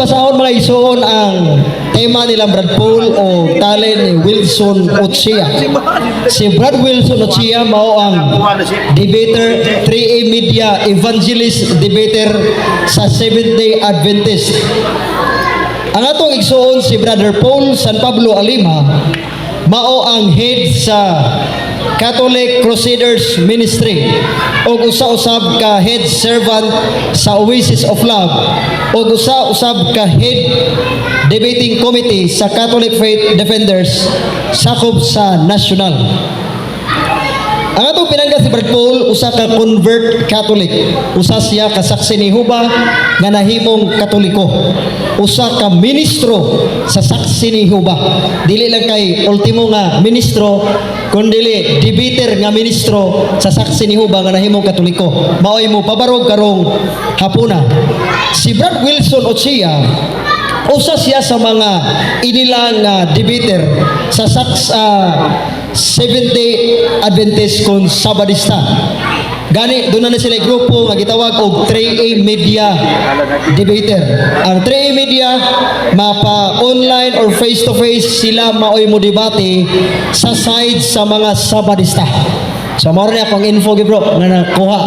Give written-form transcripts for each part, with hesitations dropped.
basahon, mga igsoon, ang tema nilang Brad Paul o talent ni Wilson Ochia. Si Brad Wilson Ochia mao ang debater, 3A Media Evangelist debater sa Seventh Day Adventist. Ang atong igsoon si Brother Paul San Pablo Alima mao ang head sa Catholic Crusaders Ministry og usa usab ka head servant sa Oasis of Love og usa usab ka head debating committee sa Catholic Faith Defenders sakop sa national. Ang atong pinangga si Brad Paul, usa ka convert Catholic. Usa siya ka Saksi ni Jehova nga nahimong Katoliko. Usa ka ministro sa Saksi ni Jehova. Dili lang kay ultimo nga ministro, kundili debater nga ministro sa Saksi ni Jehova nga nahimong Katoliko. Maoy mo pabarog karong hapuna. Si Brad Wilson Ochia, usa siya sa mga inilang debater sa saks Seventh Day Adventist kon Sabadista. Gani doon na sila grupo nga gitawag og 3A Media Debater. Ang 3A Media, mapa online or face to face, sila maoy mo debate sa side sa mga Sabadista. So mao ni akong info gi, bro, nga nakuha.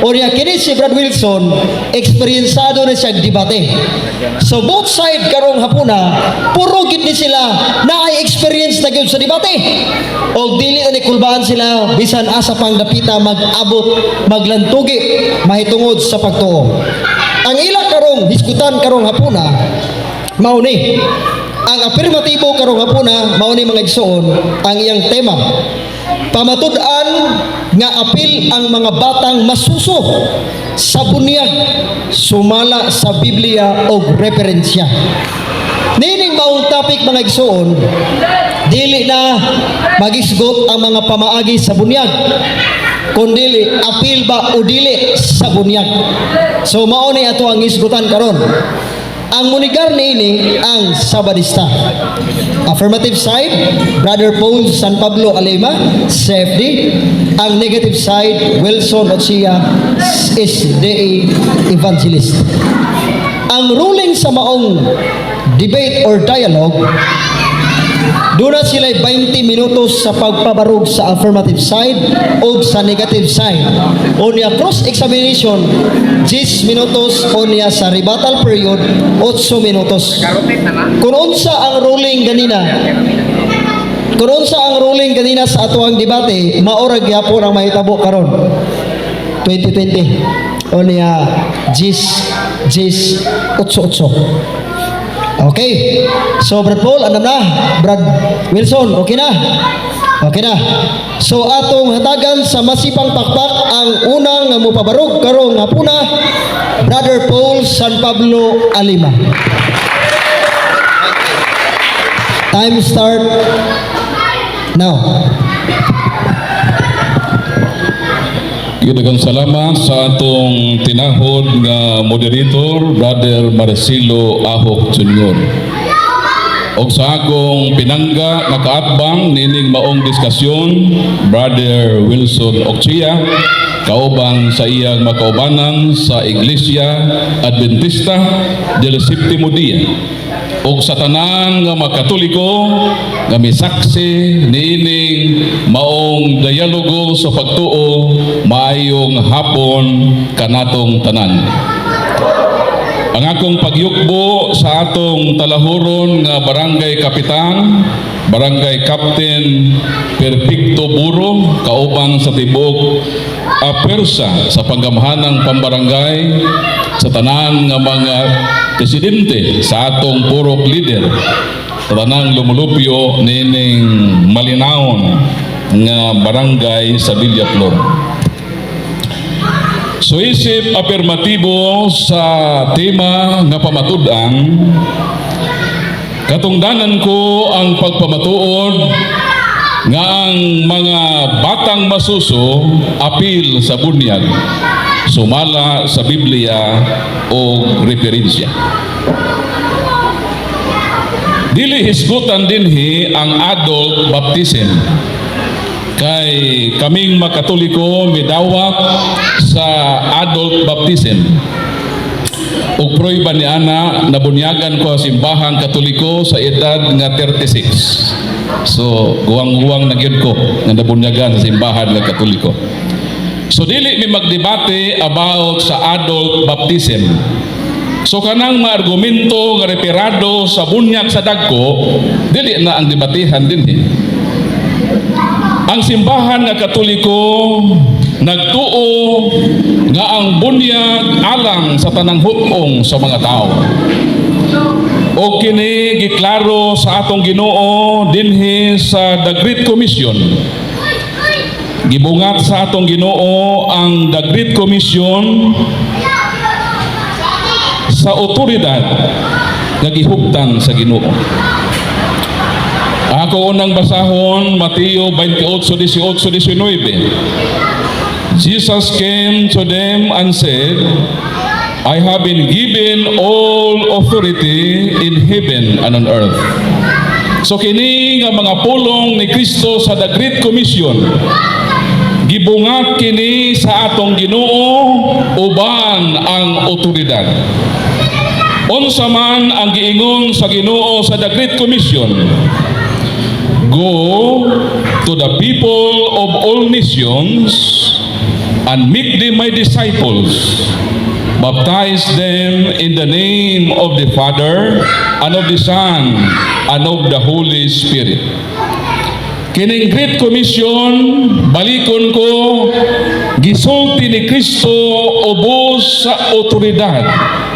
O niya kini si Brad Wilson, eksperyensado na siya debate. So both side karong hapuna, puro gid ni sila na ay experience na gyud sa debate. Og dili na ni kulbaan sila bisan asa pang dapita mag-abot, maglantugi mahitungod sa pagtuo. Ang ila karong hisgutan karong hapuna mao ni ang apirmatibo karong hapuna. Mao ni, mga igsoon, ang iyang tema: pamatud-an nga apil ang mga batang masuso sa bunyag sumala sa Biblia og referensya. Nining maong topic, mga igsoon, dili na magisgot ang mga pamaagi sa bunyag, kundili apil ba o dili sa bunyag. So mao ni ato ang isgutan karon. Ang munigar niini ang Sabadista. Affirmative side, Brother Paul San Pablo Alema, CFD. Ang negative side, Wilson Ochia, SDA Evangelist. Ang ruling sa maong debate or dialogue, doon na sila 20 minutos sa pagpabarog sa affirmative side o sa negative side. O niya cross-examination, 10 minutos, o niya sa rebuttal period, 8 minutos. Kung unsa ang ruling ganina, kung unsa ang ruling ganina sa atoang debate, maora gyapon ang mahitabo karon. 2020. O niya 10, 10, 8, 8. Okay. So, Brad Paul, ano na? Brad Wilson, okay na? Okay na. So, atong hatagan sa masipang pakpak ang unang nga mopabarog karong hapuna, Brother Paul San Pablo Alima. Time start now. Daghang salamat sa atong tinahod nga moderator, Brother Marcelo Ahok Jr. Og sa akong pinangga nga kaatbang nining maong diskusyon, Brother Wilson Ochia, kauban sa iyang makaubanan sa Iglesia Adventista del Septimo Dia og sa tanan nga mga Katoliko nga misaksi niining maong dialogo sa pagtuo, maayong hapon kanatong tanan. Ang akong pagyukbo sa atong talahuron nga barangay kapitan, Barangay Captain Perfecto Buro, kauban sa tibok apersa sa panggamhanang pambarangay, sa tanan nga mga presidente sa atong purok leader, sa tanang lumulupyo nining malinawon nga barangay sa Villaflor. So isip apirmatibo sa tema nga pamatud-an, katungdanan ko ang pagpamatuod nga ang mga batang masuso apil sa bunyag sumala sa Biblia o referensya. Dili hisgutan dinhi ang adult baptism kay kaming makatoliko midawat sa adult baptism. Ug prueba ni ana, nabunyagan ko sa Simbahang Katoliko sa edad nga 36. So, guwang-guwang na gyud ko nga nabunyagan sa Simbahan nga Katoliko. So dili mi magdebate about sa adult baptism. So kanang mga argumento nga referado sa bunyag sa dagko, dili na ang debatehan dinhi. Ang Simbahan nga Katoliko nagtuo nga ang bunyag alang sa tanang hut-ong sa mga tao. O kini giklaro sa atong Ginoo dinhi sa The Great Commission. Gibungat sa atong Ginoo ang The Great Commission sa otoridad nga gihuptan sa Ginoo. Ako unang basahon, Mateo 28, 18, 19. Jesus came to them and said, "I have been given all authority in heaven and on earth." So kini nga mga pulong ni Kristo sa The Great Commission, gibungat kini sa atong Ginoo uban ang otoridad. Unsa man ang giingon sa Ginoo sa The Great Commission? "Go to the people of all nations and make them my disciples. Baptize them in the name of the Father and of the Son and of the Holy Spirit." Kining Great Commission, balikon ko, gisulti ni Kristo ubos sa otoridad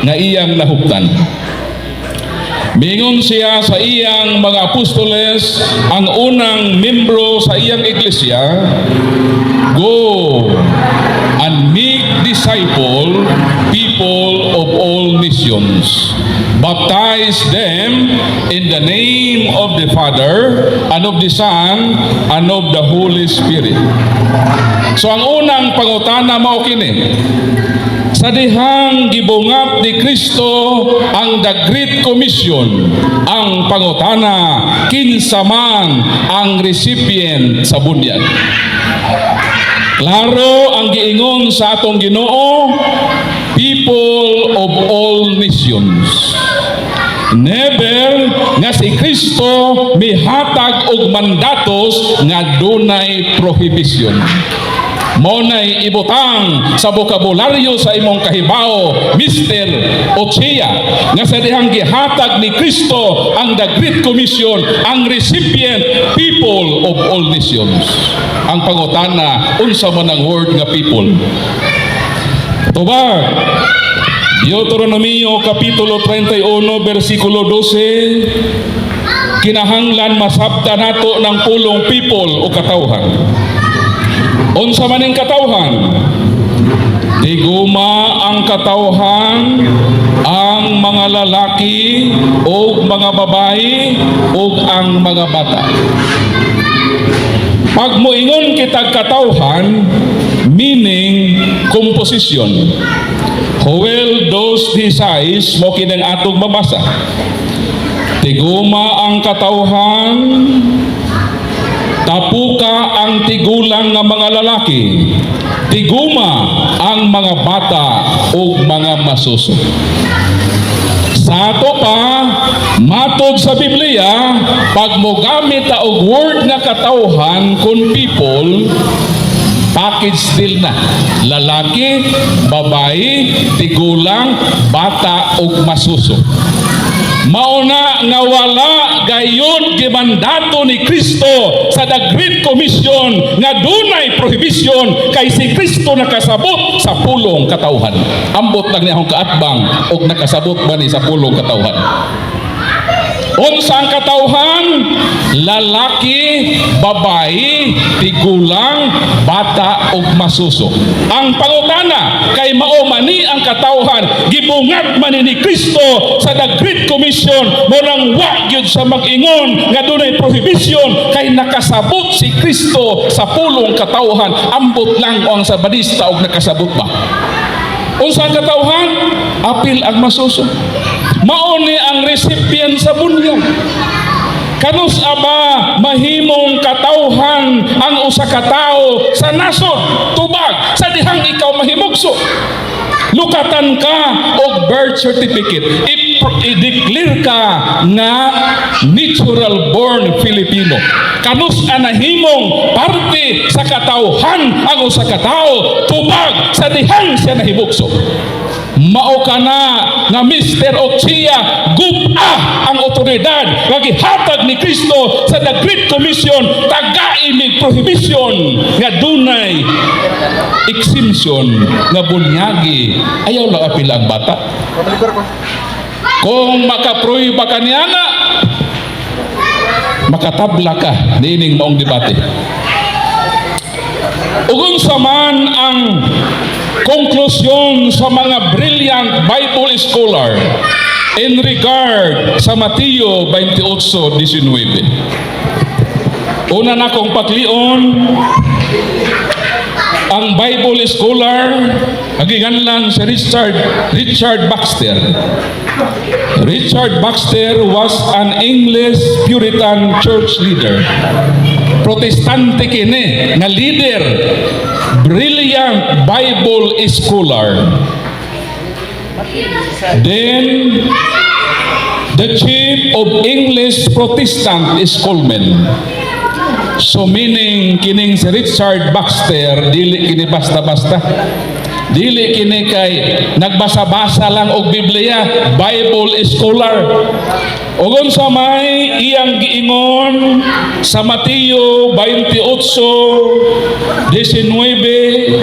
nga iyang nahuptan. Mingon siya sa iyang mga apostoles, ang unang membro sa iyang iglesia, "Go and make disciple people of all nations. Baptize them in the name of the Father and of the Son and of the Holy Spirit." So ang unang pangutana mao kini. Sa dihang gibungat ni Kristo ang The Great Commission, ang pangutana, kinsa man ang recipient sa bunyag? Klaro ang giingon sa atong Ginoo, "people of all nations." Never nga si Kristo mihatag og mandatos nga dunay prohibition. Mao nay ibutang sa bokabularyo sa imong kahibaw, Mr. Ochea, nga sa dihang gihatag ni Kristo ang The Great Commission, ang recipient, people of all nations. Ang pangutana, unsa man ang word nga people? Tubag, Deuteronomio Kapitulo 31 versikulo 12, kinahanglan masabta nato ng pulong people o katawhan. Unsa man ning katawhan? Tiguma ang katawhan, ang mga lalaki o mga babae o ang mga bata. Pag moingon kitag katawhan, meaning composition. Joel 2:16 mao kinang atong mabasa. Tiguma ang katawhan, tapuka ang tigulang nga mga lalaki, tiguma ang mga bata ug mga masuso. Sa ato pa, matod sa Biblia, pag mogamit ta og word nga katawhan kun people, package deal na. Lalaki, babae, tigulang, bata ug masuso. Mauna nga wala gayon gimandato ni Kristo sa The Great Commission nga dunay prohibition kay si Kristo nakasabot sa pulong katawhan. Ambot lang niya akong kaatbang og nakasabot ba ni sa pulong katawhan. Unsa ang katawhan? Lalaki, babae, tigulang, bata ug masuso. Ang pangutana kay mao man ni ang katawhan, gibungat man ni Kristo sa The Great Commission, mao nang wa gyud sa mag-ingon nga dunay prohibition kay nakasabot si Kristo sa pulong katawhan. Ambot lang ang Sabadista og nakasabot ba. Unsa ang katawhan? Apil ang masuso. Mao ni ang recipient sa bunyag. Kanus aba mahimong katawhan ang usa ka tawo sa nasod? Tubag, sa dihang ikaw mahimugso. Lukatan ka og birth certificate. I-declare ka nga natural born Filipino. Kanus nahimong parte sa katawhan ang usa ka tawo tubag sa dihang siya nahibugso. Mao ka na nga, Mr. Ochia, guba ang otoridad nga gihatag ni Kristo sa the Great Commission, tagai mig prohibition nga dunay exemption nga bunyagi, ayaw lang apil ang bata. Kung makapruiba ka niya na, makatabla ka niining maong debate. Ug unsa man ang konklusyon sa mga brilliant Bible scholar in regard sa Mateo 28:19? Una na kong paklion ang Bible scholar ang giganlan si Richard Richard Baxter. Richard Baxter was an English Puritan church leader. Protestante kini nga leader, brilliant Bible scholar. Then the chief of English Protestant schoolmen. So meaning, kining si Richard Baxter, dili kini basta-basta. Dili kini kay nagbasa-basa lang og Biblia, Bible scholar. Ug unsa may iyang giingon sa Mateo 28:19,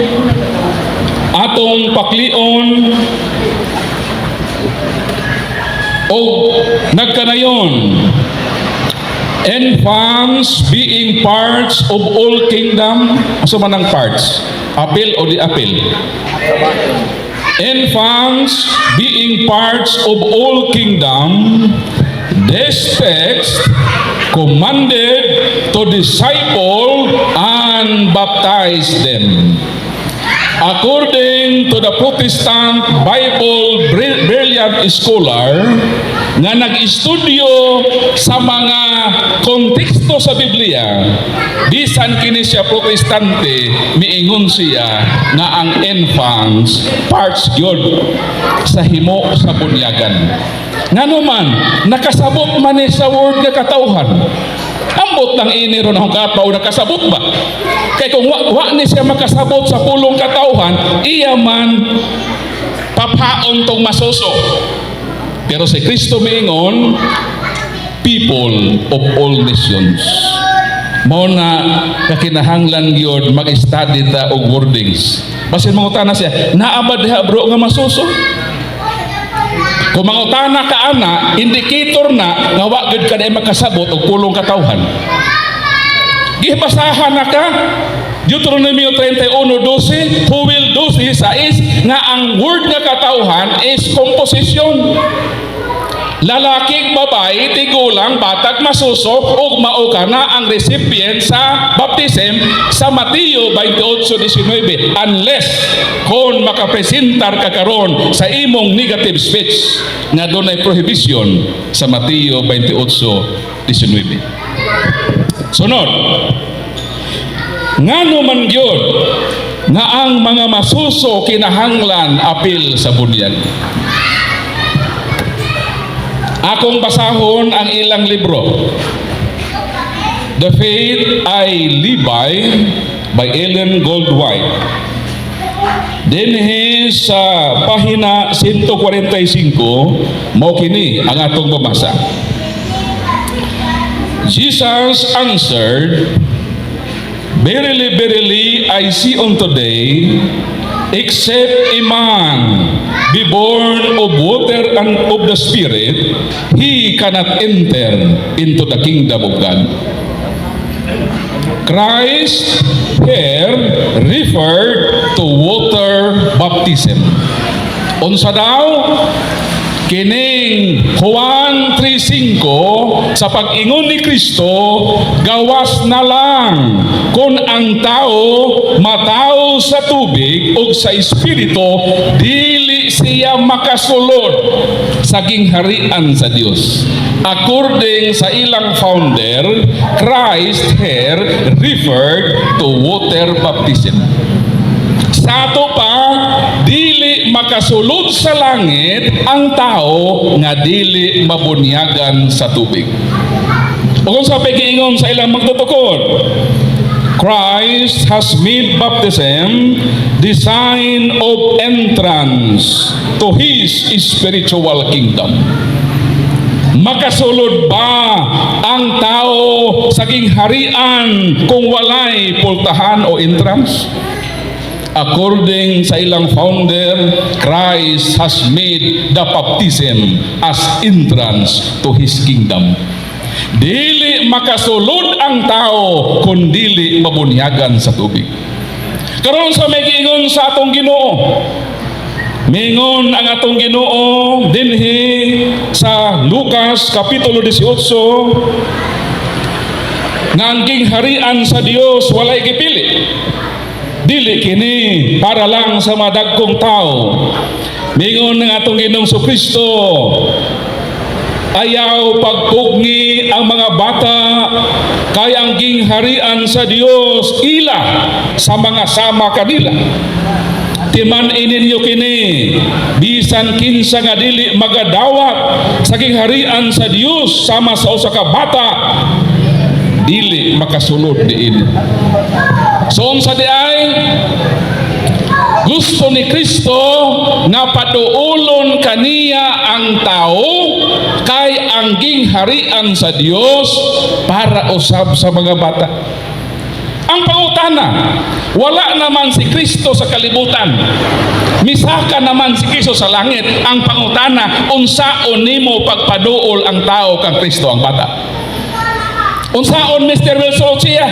atong paklion og nagkanayon: "Infants being parts of all kingdom." Asa man ang parts? Apil o di apil? "Infants being parts of all kingdom, this text commanded to disciple and baptize them." According to the Protestant Bible brilliant scholar nga nag-estudyo sa mga konteksto sa Biblia, bisan kini siya Protestante, miingon siya nga ang infants parts gyud sa himo sa bunyagan. Ngano man, nakasabot man ni sa word nga katawhan. Ambot lang ini ron akong kapaw, nakasabot ba? Kay kung wa ni siya makasabot sa pulong katawhan, iya man papaon tong masuso. Pero si Kristo miingon, "People of all nations." Mao na kakinahanglan gyud mag-study ta og wordings. Basin mangutana siya, "Naa ba diha, bro, nga masuso?" Kung mangutana ka ana, indicator na nga wa gyud ka dai makasabot og pulong katawhan. Gibasahan na ka Deuteronomio 31:12, who will do this is nga ang word nga katawhan is composition. Lalaki, babae, tigulang, batag, masuso, ug mao ka na ang recipient sa baptism sa Mateo 28:19, unless kung makapresentar ka karon sa imong negative speech nga dunay prohibition sa Mateo 28:19. Sunod, ngano man gyud nga ang mga masuso kinahanglan apil sa bunyag? Akong basahon ang ilang libro. The Faith I Live by Ellen Gould White. Dinhi sa pahina 145, mao kini ang atong babasa. Jesus answered, "Verily, verily, I say unto thee, except a man be born of water and of the Spirit, he cannot enter into the kingdom of God." Christ here referred to water baptism. Unsa daw? Kining Juan 3:5, sa pag-ingon ni Kristo, gawas na lang kung ang tao matawo sa tubig o sa Espiritu, dili siya makasulod sa gingharian sa Dios. According sa ilang founder, Christ here referred to water baptism. Sa ato pa, dili Dili makasulod sa langit ang tao nga dili mabunyagan sa tubig. O kung sa giingon sa ilang magtutukod, Christ has made baptism the sign of entrance to His spiritual kingdom. Makasulod ba ang tao sa gingharian kung walay pultahan o entrance? According sa ilang founder, Christ has made the baptism as entrance to His kingdom. Dili makasulod ang tao kung dili mabunyagan sa tubig. Karon, sa may giingon sa atong Ginoo? Mingon ang atong Ginoo dinhi sa Lucas kapitulo 18 nga ang gingharian sa Dios walay gipili. Dili kini para lang sa madagkong tao. Mingon ng atong Ginoong Kristo, "Ayaw pagpugngi ang mga bata, kay ang gingharian sa Dios ila sa mga sama kanila. Timan-i ninyo kini, bisan kinsa nga dili magadawat sa gingharian sa Dios sama sa usa ka bata, dili makasulod diin." So unsa di ay gusto ni Kristo nga paduolon kaniya ang tao, kay ang gingharian sa Dios para usab sa mga bata. Ang pangutana, wala naman si Kristo sa kalibutan. Misaka naman si Kristo sa langit. Ang pangutana, unsaon nimo pagpaduol ang tao kang Kristo, ang bata? Unsaon, Mr. Wilson Ochia?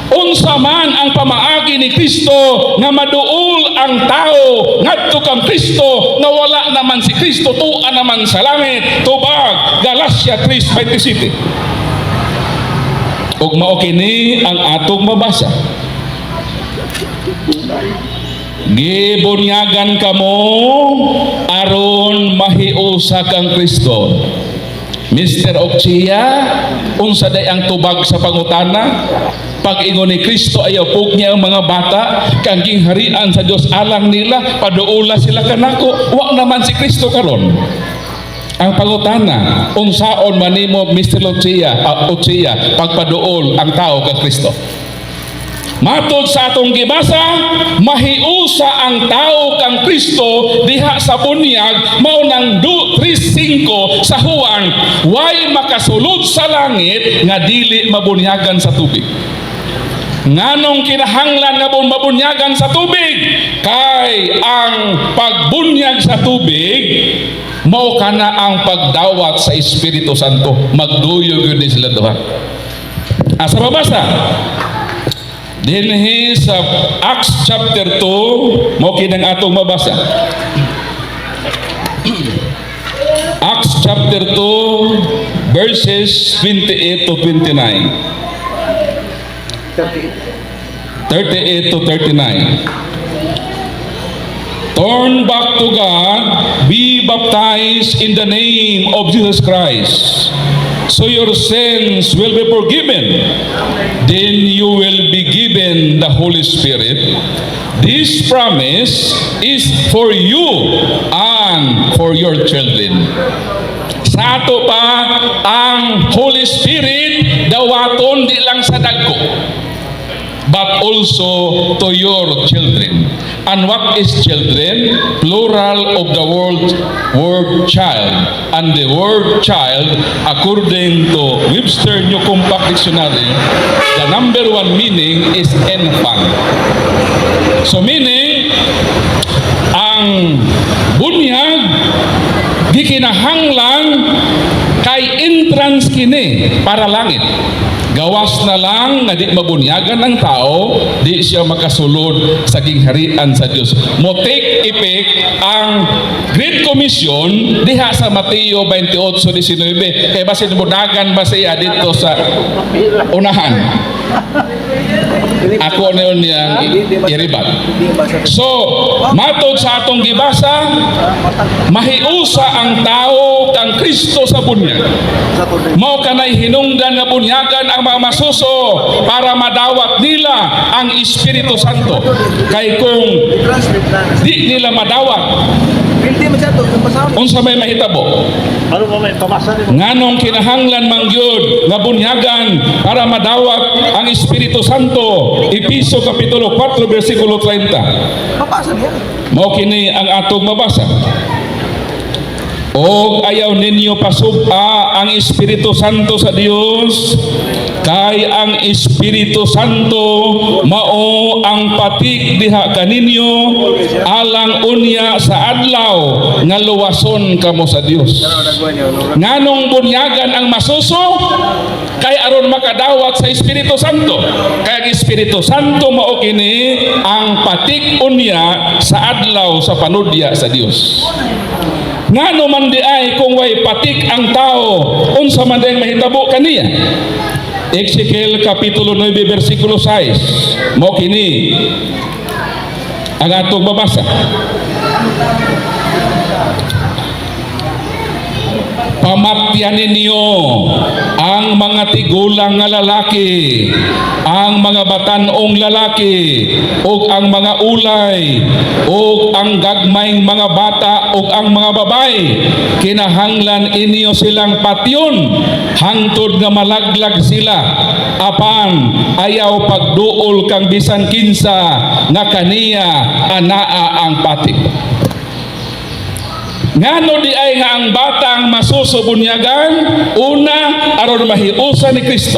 Unsa man ang pamaagi ni Kristo nga maduol ang tao ngadto kang Kristo nga wala naman si Kristo, tua naman sa langit? Tubag Galatia 3:27. Ug mao kini ang atong mabasa. Gibunyagan kamo aron mahiusa kang Kristo. Mr. Ochia, unsa day ang tubag sa pangutana? Pag-ingon ni Kristo, ayaw pugni ang mga bata, kang gingharian sa Dios alang nila, paduola sila kanako, wa naman si Kristo karon. Ang pangutana, unsaon man nimo, Mr. Ochia, pagpaduol ang tao kang Kristo? Matod sa atong gibasa, mahiusa ang tao kang Kristo diha sa bunyag, mao nang du 3:5 sa Juan, way makasulod sa langit nga dili mabunyagan sa tubig. Nganong kinahanglan nga mabunyagan sa tubig? Kay ang pagbunyag sa tubig mao kana ang pagdawat sa Espiritu Santo. Magduyo gyud ni sila duha. Asa mabasa? Dinhi sa Acts chapter 2, mao kinang atong mabasa. Acts chapter 2 verses 28 to 29. 38 to 39. "Turn back to God, be baptized in the name of Jesus Christ, so your sins will be forgiven. Then you will be given the Holy Spirit. This promise is for you and for your children." Sa ato pa, ang Holy Spirit dawaton di lang sa dagko, but also to your children. And what is children? Plural of the word child. And the word child, according to Webster New Compact Dictionary, the number one meaning is infant. So meaning, ang bunyag gikinahanglan kay entrance kini para langit. Gawas na lang nga di mabunyagan ang tao, di siya makasulod sa gingharian sa Dios. Mo take effect ang Great Commission diha sa Mateo 28:19. Kay basin mudagan ba siya dito sa unahan? Ako na yun niyang i-rebut. So, matod sa atong gibasa, mahiusa ang tao kang Kristo sa bunyag. Mao kanay hinungdan nga bunyagan ang mga masuso para madawat nila ang Espiritu Santo. Kay kung di nila madawat, unsa may mahitabo? Ano ba may pamasa ni Nganong kinahanglan man gyud nga bunyagan para madawat ang Espiritu Santo? Epeso kapitulo 4 bersikulo 30. Mapasa niya. Mao kini ang atong mabasa. Og ayaw ninyo pasub-a ang Espiritu Santo sa Dios, kay ang Espiritu Santo mao ang patik diha kaninyo alang unya sa adlaw nga luwason kamo sa Dios. Nganong bunyagan ang masuso? Kay aron makadawat sa Espiritu Santo. Kay ang Espiritu Santo mao kini ang patik unya sa adlaw sa panudya sa Dios. Ngano man di ay kung way patik ang tao, unsa man di ang mahitabo kaniya? Ezekiel kapitulo 9 bersikulo 6. Mao kini ang atong mabasa. Pamatyan ninyo ang mga tigulang nga lalaki, ang mga batan-ong lalaki, ug ang mga ulay, ug ang gagmayng mga bata, ug ang mga babay. Kinahanglan inyo silang patyon, hangtod nga malaglag sila. Apan ayaw pagduol kang bisan kinsa nga kaniya anaa ang patik. Ngano di ay nga ang batang masusubunyagan? Una, aron mahiusa ni Kristo.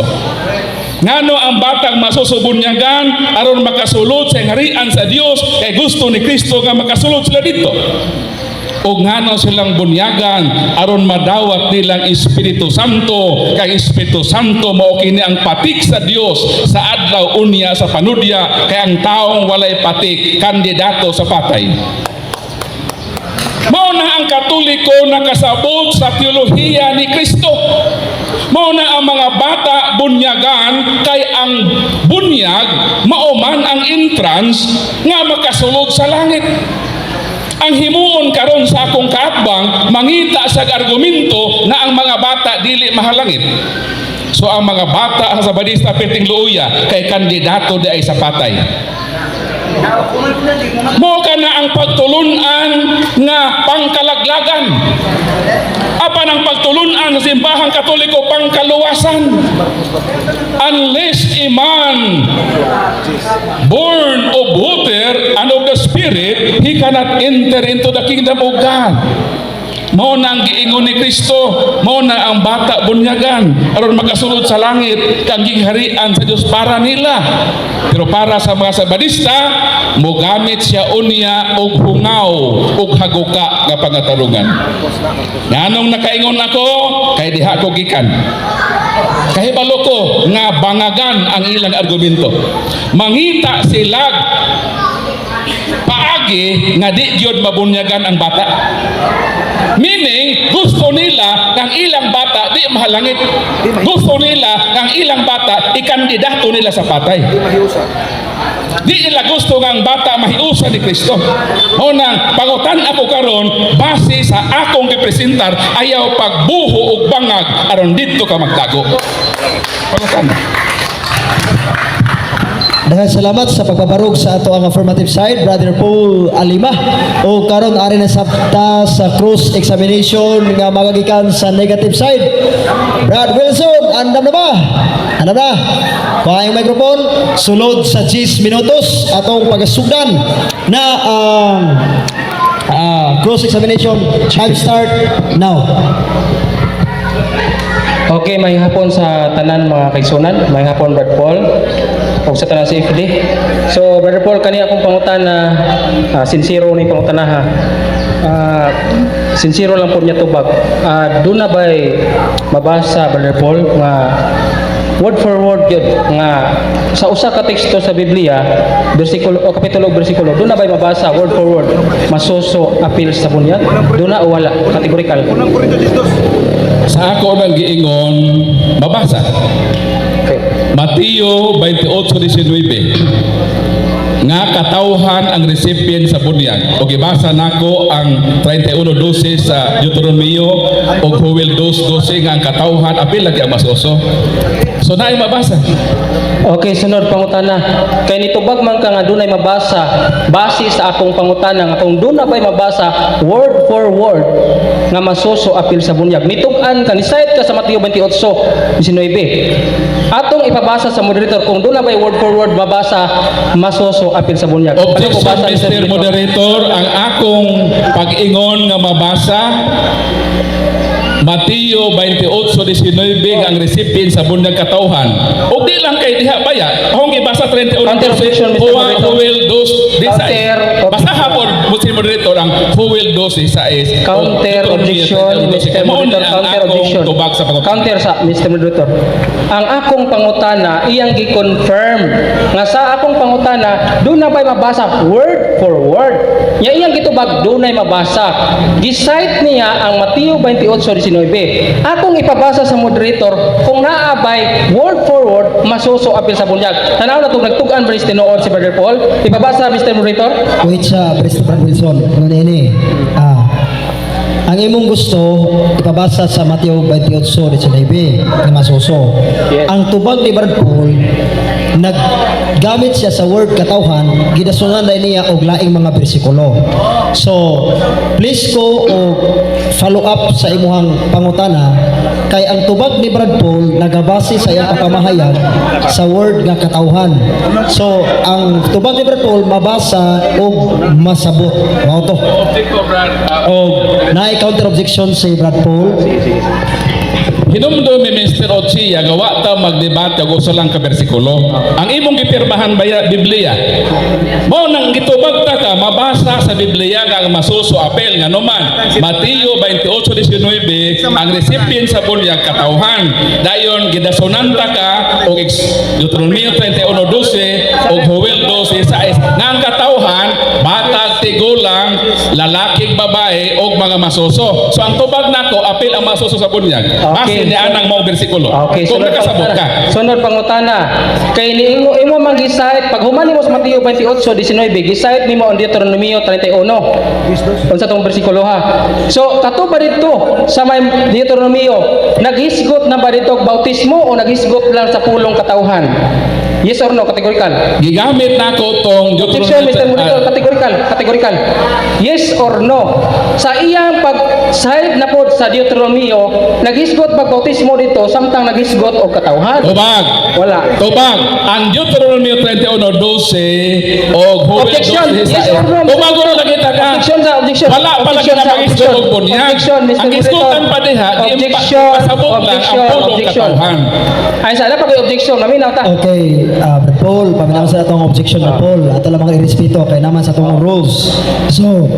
Ngano ang batang masusubunyagan? Aron makasulod sa harian sa Dios, kay gusto ni Kristo nga makasulod sila dito. O ngano silang bunyagan? Aron madawat nilang Espiritu Santo, kay Espiritu Santo mao kini ang patik sa Dios sa adlaw unya sa panudya, kay ang taong walay patik, kandidato sa patay. Mao na ang Katoliko nakasabot sa teolohiya ni Kristo. Mao na ang mga bata bunyagan, kay ang bunyag mao man ang entrance nga makasulod sa langit. Ang himuon karon sa akong kaatbang, mangita sa argumento na ang mga bata dili mahalangit. So ang mga bata sa Sabadista perting luuya kay kandidato di ay sa patay. Mao kana ang pagtulunan nga pangkalaglagan. Apan ang pagtulunan sa simbahang Katoliko, pangkaluwasan. Unless a man born of water and of the Spirit, he cannot enter into the kingdom of God. Mao na ang giingon ni Kristo, mao na ang bata bunyagan aron makasulod sa langit, kang gingharian sa Dios para nila. Pero para sa mga Sabadista, mogamit siya unya og hungaw og haguka nga pangatarungan. Nganong nakaingon ako? Kay diha ko gikan. Kahibalo ko nga bangagan ang ilang argumento. Mangita silag paagi nga di gyud mabunyagan ang bata. Meaning, gusto nila ng ilang bata di mahalangit. Gusto nila ng ilang bata ikandidato nila sa patay. Mahiusa. Di nila gusto nga ang bata mahiusa ni Kristo. O nang pangutan ako karon base sa akong gipresentar, ayaw pagbuho og bangag aron didto ka magtago. Pangutan. Daghang salamat sa pagpabarog sa ato ang affirmative side, Brother Paul Alima. O karon ari na sabta sa cross examination nga magagikan sa negative side. Brad Wilson, andam na ba? Andam na. Kuha yung microphone, sulod sa 10 minutos atong pagasugdan na ang cross examination. Time start now. Okay, may hapon sa tanan, mga kaigsunan, may hapon, Brad Paul ug sa tanan sa FD. So Brother Paul, kani akong pangutana, sincero ni pangutana ha. Sincero lang po niya tubag. Doon na ba'y mabasa, Brother Paul, nga word for word yun nga sa usa ka teksto sa Biblia, bersikulo o kapitulo o bersikulo, doon na ba'y mabasa word for word masuso appeal sa bunyag? Doon na o wala? Categorical. Unang Korinto 10:2. Sa ako nang giingon, mabasa. Okay. Mateo 28:19 nga katawhan ang recipient sa bunyag. O gibasa nako ang 31:12 sa Deuteronomio o Joel 2:12 nga ang katawhan apil lagi ang masuso. So naay mabasa. Okay, sunod pangutana. Kay nitubag man ka nga dunay mabasa base sa akong pangutana nga kung duna ba'y mabasa word for word nga masuso apil sa bunyag. Nitug-an ka, ni-cite ka sa Mateo 28:19. Atong ipabasa sa moderator kung duna ba'y word for word mabasa masuso apil sa bunyag. Ano Objection, ko basa, Mr. Moderator, ang akong pag-ingon nga mabasa Mateo 28:19 nga ang recipient sa bunyag katawhan. Og di lang kay diha baya, akong gibasa 31 Counter objection, Mr. Juan Moderator. Joel 2:16. Counter Basa hapon Mr. Moderator ang Joel 2:16. Counter objection, Mr. Mao ni Moderator, ang counter akong objection. tubag sa pangutana. Counter sa Mr. Moderator. Ang akong pangutana iyang gi-confirm nga sa akong pangutana duna ba'y mabasa word for word. Nya iyang gitubag dunay mabasa. Gi-cite niya ang Mateo 28:19. Akong ipabasa sa moderator kung naa bay word for word masuso apil sa bunyag. Tanaw na tong nagtug-an ba ni tinuod si Brother Paul? Ipabasa, Mr. Moderator. Wait sa Brother Brad Wilson. Ano ini? Ang imong gusto ipabasa sa Mateo 28:19 nga masuso. Yes. Ang tubag ni Brad Paul, naggamit siya sa word katawhan, gidasunan na niya og laing mga bersikulo. So, please ko og follow up sa imuhang pangutana kay ang tubag ni Brad Paul nagabase sa iyang pagpamahayag sa word nga katawhan. So, ang tubag ni Brad Paul mabasa og masabot. Mao to. Objecto, Brad. Og naay counter objection si Brad Paul. Hinumdum ni Mr. Ochia nga wa ta magdebate og usa lang ka bersikulo. Ang imong gipirmahan baya Biblia. Mao nang gitubag ta ka mabasa sa Biblia nga ang masuso apel nga numan Mateo 28:19 ang recipient sa bunyag katawhan. Dayon gidasunan ta ka og Deuteronomio 31:12 og Joel 12:6 nga ang katawhan batag, tigulang, lalaking, babae og mga masuso. So ang tubag nako apil ang masuso sa bunyag. Base ni anang mao bersikulo. Okay, kung sunod nakasabot ka. pangutana. Sunod pangutana. Kay ni imo imo man gi-cite pag human nimo sa Mateo 28:19, gi-cite nimo ang Deuteronomio 31. Unsa tong bersikulo ha? So kato ba dito sa may Deuteronomio, naghisgot na ba dito og bautismo o naghisgot lang sa pulong katawhan? Yes or no, categorical. Gigamit nako tong Objection, Mr. Moderator, Ah, categorical, categorical. Yes or no? Sa iyang pag-cite na po sa Deuteronomio, naghisgot pag bautismo dito samtang naghisgot og katawhan? Tubag. Wala. Tubag. Ang Deuteronomio 31:12 og Joel Objection. 12:6. Yes or no? Tubag ko lagi ta ka. Objection sa objection. Wala pa lagi Objection na sa mag-isgot og bunyag. Objection, Mr. Ang isgutan Moderator. pa diha, Objection. pasabot lang ang Objection. pulong Objection. katawhan. Ay, sana pag objection, naminaw ta. Okay, Brad Paul, paminaw sa atong objection, Brad Paul. Ato lamang irespeto kay naman sa atong rules. So,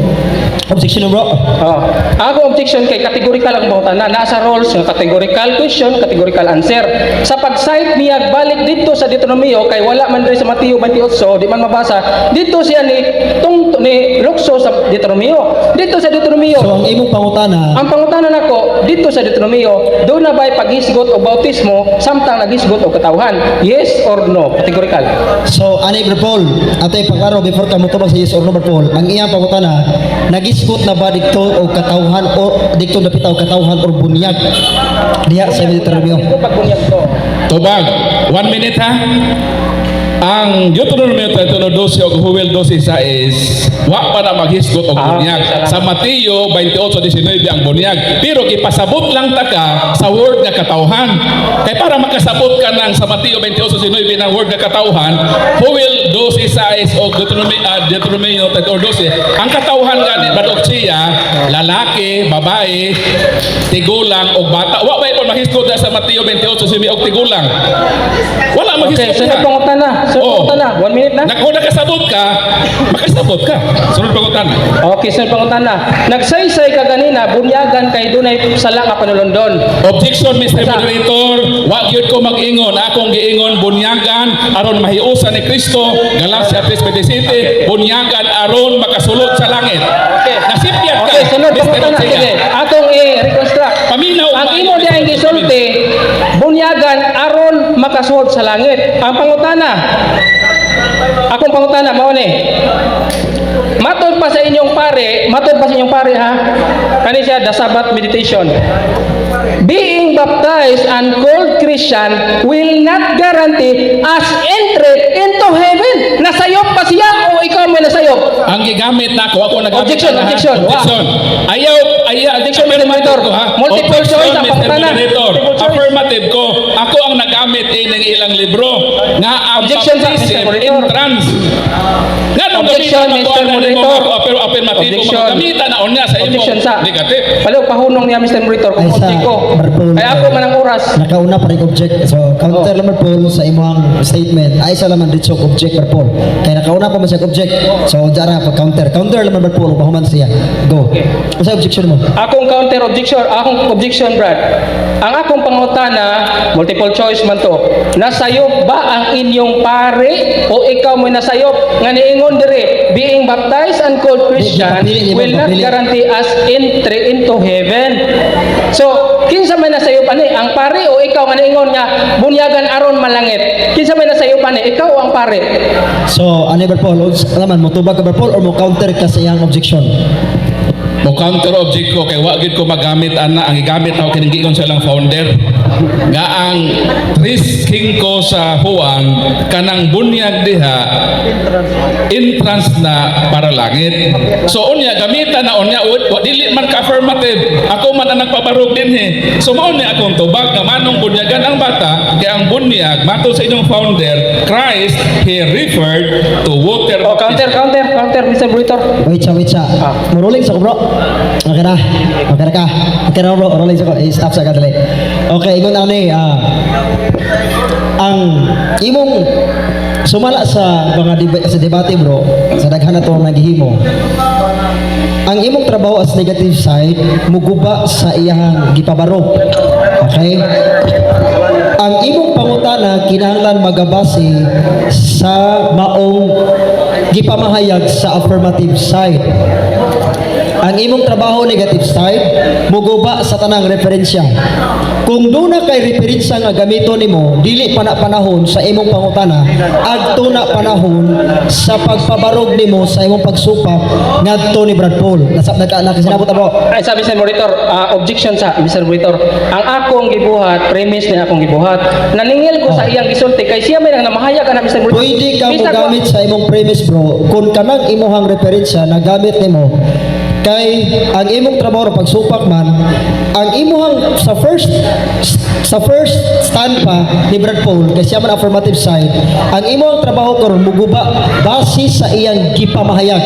objection bro. Oh. Ako objection kay categorical ang pangutana. Nasa rules nga categorical question, categorical answer. Sa pag-cite niya balik dito sa Deuteronomio kay wala man diri sa Mateo 28, di man mabasa. Dito siya ni tung ni lukso sa Deuteronomio. Dito sa Deuteronomio. So, ang imong pangutana, Ang pangutana nako dito sa Deuteronomio, duna ba'y paghisgot o bautismo samtang naghisgot og katawhan? Yes or no? Categorical. So, ani Brad Paul, ato ipaklaro before ka motubag sa yes or no, Brad Paul. Ang iyang pangutana, nagisgot na ba dito og katawhan o dito dapita og katawhan or bunyag diha sa Deuteronomio? Pagbunyag to. Tubag. One minute ha. Ang Deuteronomio 31:12 og Joel 12:6 wa pa na maghisgot og bunyag. Okay, salamat. Sa Mateo 28:19 ang bunyag. Pero gipasabot lang ta ka sa word nga katawhan. Kay para makasabot ka ng sa Mateo 28:19 ng word nga katawhan, Joel 12:6 og Deuteronomio 32:12, ang katawhan gani badok siya lalaki, babae, tigulang og bata. Wa ba ipon maghisgot na sa Mateo 28:19 og tigulang? Wala Okay, maghisgot sunod diha. pangutana. Sunod Oh. pangutana. One minute na. Na, kung nakasabot ka, makasabot ka. Sunod pangutana. Okay, sunod pangutana. Nagsaysay ka ganina, bunyagan kay dunay sala nga panulondon. Objection, Mr. Sa- Moderator. Wa gyud ko mag-ingon. Akong giingon bunyagan aron mahiusa ni Kristo. Galatia 3:27, bunyagan aron makasulod sa langit. Okay. Nasipyat ka, Okay, sunod Mr. pangutana. Ortega. Sige, atong i-reconstruct. Paminaw Ang pa, imo Mr. diay gisulti, bunyagan aron makasulod tungod sa langit. Ang pangutana, akong pangutana mao ni. Matod pa sa inyong pare, matod pa sa inyong pare ha. Kani siya the Sabbath meditation. Being baptized and called Christian will not guarantee us entry into heaven. Nasayop pa siya o ikaw may nasayop? Ang gigamit nako, ako nagamit Objection, na, ha? objection. Objection. Ayaw, ayaw. Objection, Mr. Monitor. Ko, ha? Multiple Objection, choice ang Mr. pangutana. Moderator. Multiple choice. Affirmative ko. Ako ang nagamit ining ilang libro nga ang Objection sa baptism Mr. Moderator. entrance. Nga nung Objection, gamitan ako, Mr. ano nimo Moderator. ako, pero affirmative Objection. gamitan na unya sa imong Objection sa. negative. Palo pahunong niya, Mr. Monitor, kung Ay, sa object ko. Marpol. Kaya ako man ang oras. Nakauna pa rin object. So, counter Oh. naman Paul sa imong statement. Ay sa laman dito object par Paul. Kaya nakauna pa man siya object. So, dara pag counter. Counter naman par Paul pahuman siya. Go. Okay. Unsa objection mo? Akong counter objection, akong objection, Brad. Ang akong pangutana, multiple choice man to. Nasayop ba ang inyong pare o ikaw mo nasayop nga niingon diri being baptized and called Christian Di, di, di, will not pili. guarantee us entry into heaven? So, kinsa may nasayop ani? Ang pare o ikaw nga niingon nga bunyagan aron malangit? Kinsa may nasayop ani? Ikaw o ang pare? So, ano ba Paul? Unsa naman mo tubag ka ba Paul or mo counter ka sa iyang objection? Mo counter object ko kay wa gid ko magamit ana. Ang gigamit ako kining giingon sa ilang founder nga ang tres ko sa Juan kanang bunyag diha entrance na para langit. So unya gamitan na unya wa dili man ka affirmative. Ako man ang nagpabarog dinhi. So mao ni akong tubag nga manong bunyagan ang bata kay ang bunyag matod sa inyong founder Christ, he referred to water O counter, counter, counter, Mr. Monitor. Wait sa, wait sa. Ah. Mo rolling sa ko, bro. Okay na. Okay na ka. Okay na, bro. Rolling sa ko. I-stop sa kadali. Okay, ingon ani ang imong sumala sa mga sa debate, bro, sa daghan na to ang naghihimo. Ang imong trabaho as negative side muguba sa iyang gipabarog. Okay? Ang imong pangutana kinahanglan magabase sa maong gipamahayag sa affirmative side. Ang imong trabaho negative side muguba sa tanang referensya. Kung duna kay referensya nga gamito nimo, dili pa na panahon sa imong pangutana, adto na panahon sa pagpabarog nimo sa imong pagsupak ngadto ni Brad Paul. Nasab nagka nakasinabot bro. Ay, sabi sa monitor, objection sa Mr. Monitor. Ang akong gibuhat, premise ni akong gibuhat. Naningil ko sa iyang gisulti kay siya may nang namahayag ana, Mr. Monitor. Pwede ka Bisag mogamit sa imong premise, bro, kung kanang imuhang referensya na gamit nimo kay ang imong trabaho ra pagsupak man ang imuhang sa first stand pa ni Brad Paul kay siya man affirmative side. Ang imong trabaho karon muguba base sa iyang gipamahayag.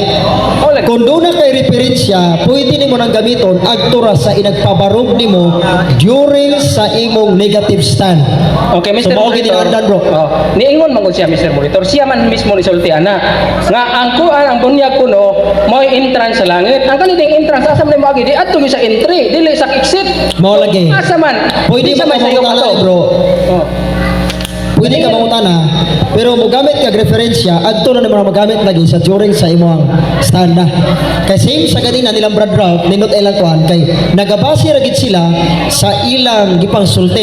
Oh, lagi. Kung doon na kay referensya, pwede nimo nang gamiton adto ra sa inagpabarog nimo during sa imong negative stand. Okay, Mr. So, mao Monitor. gini bro. Oh, niingon man gud siya, Mr. Monitor. Siya man mismo nisulti ana. Nga ang kuan ang bunyag kuno mo'y entrance sa langit. Ang kanilang entrance asa man mo agi di adto gyud sa entry, dili sa exit. Mao lagi. Asa man? Pwede Di siya mo may sayop mangutana, ato. bro. Oh. Pwede ka mangutana, pero mogamit kag referensya, adto na nimo na magamit lagi sa during sa imong stand na. Kay same sa ganina nilang Brad Ralph, nindot ilang kuan kay nagabase ra gid sila sa ilang gipangsulti.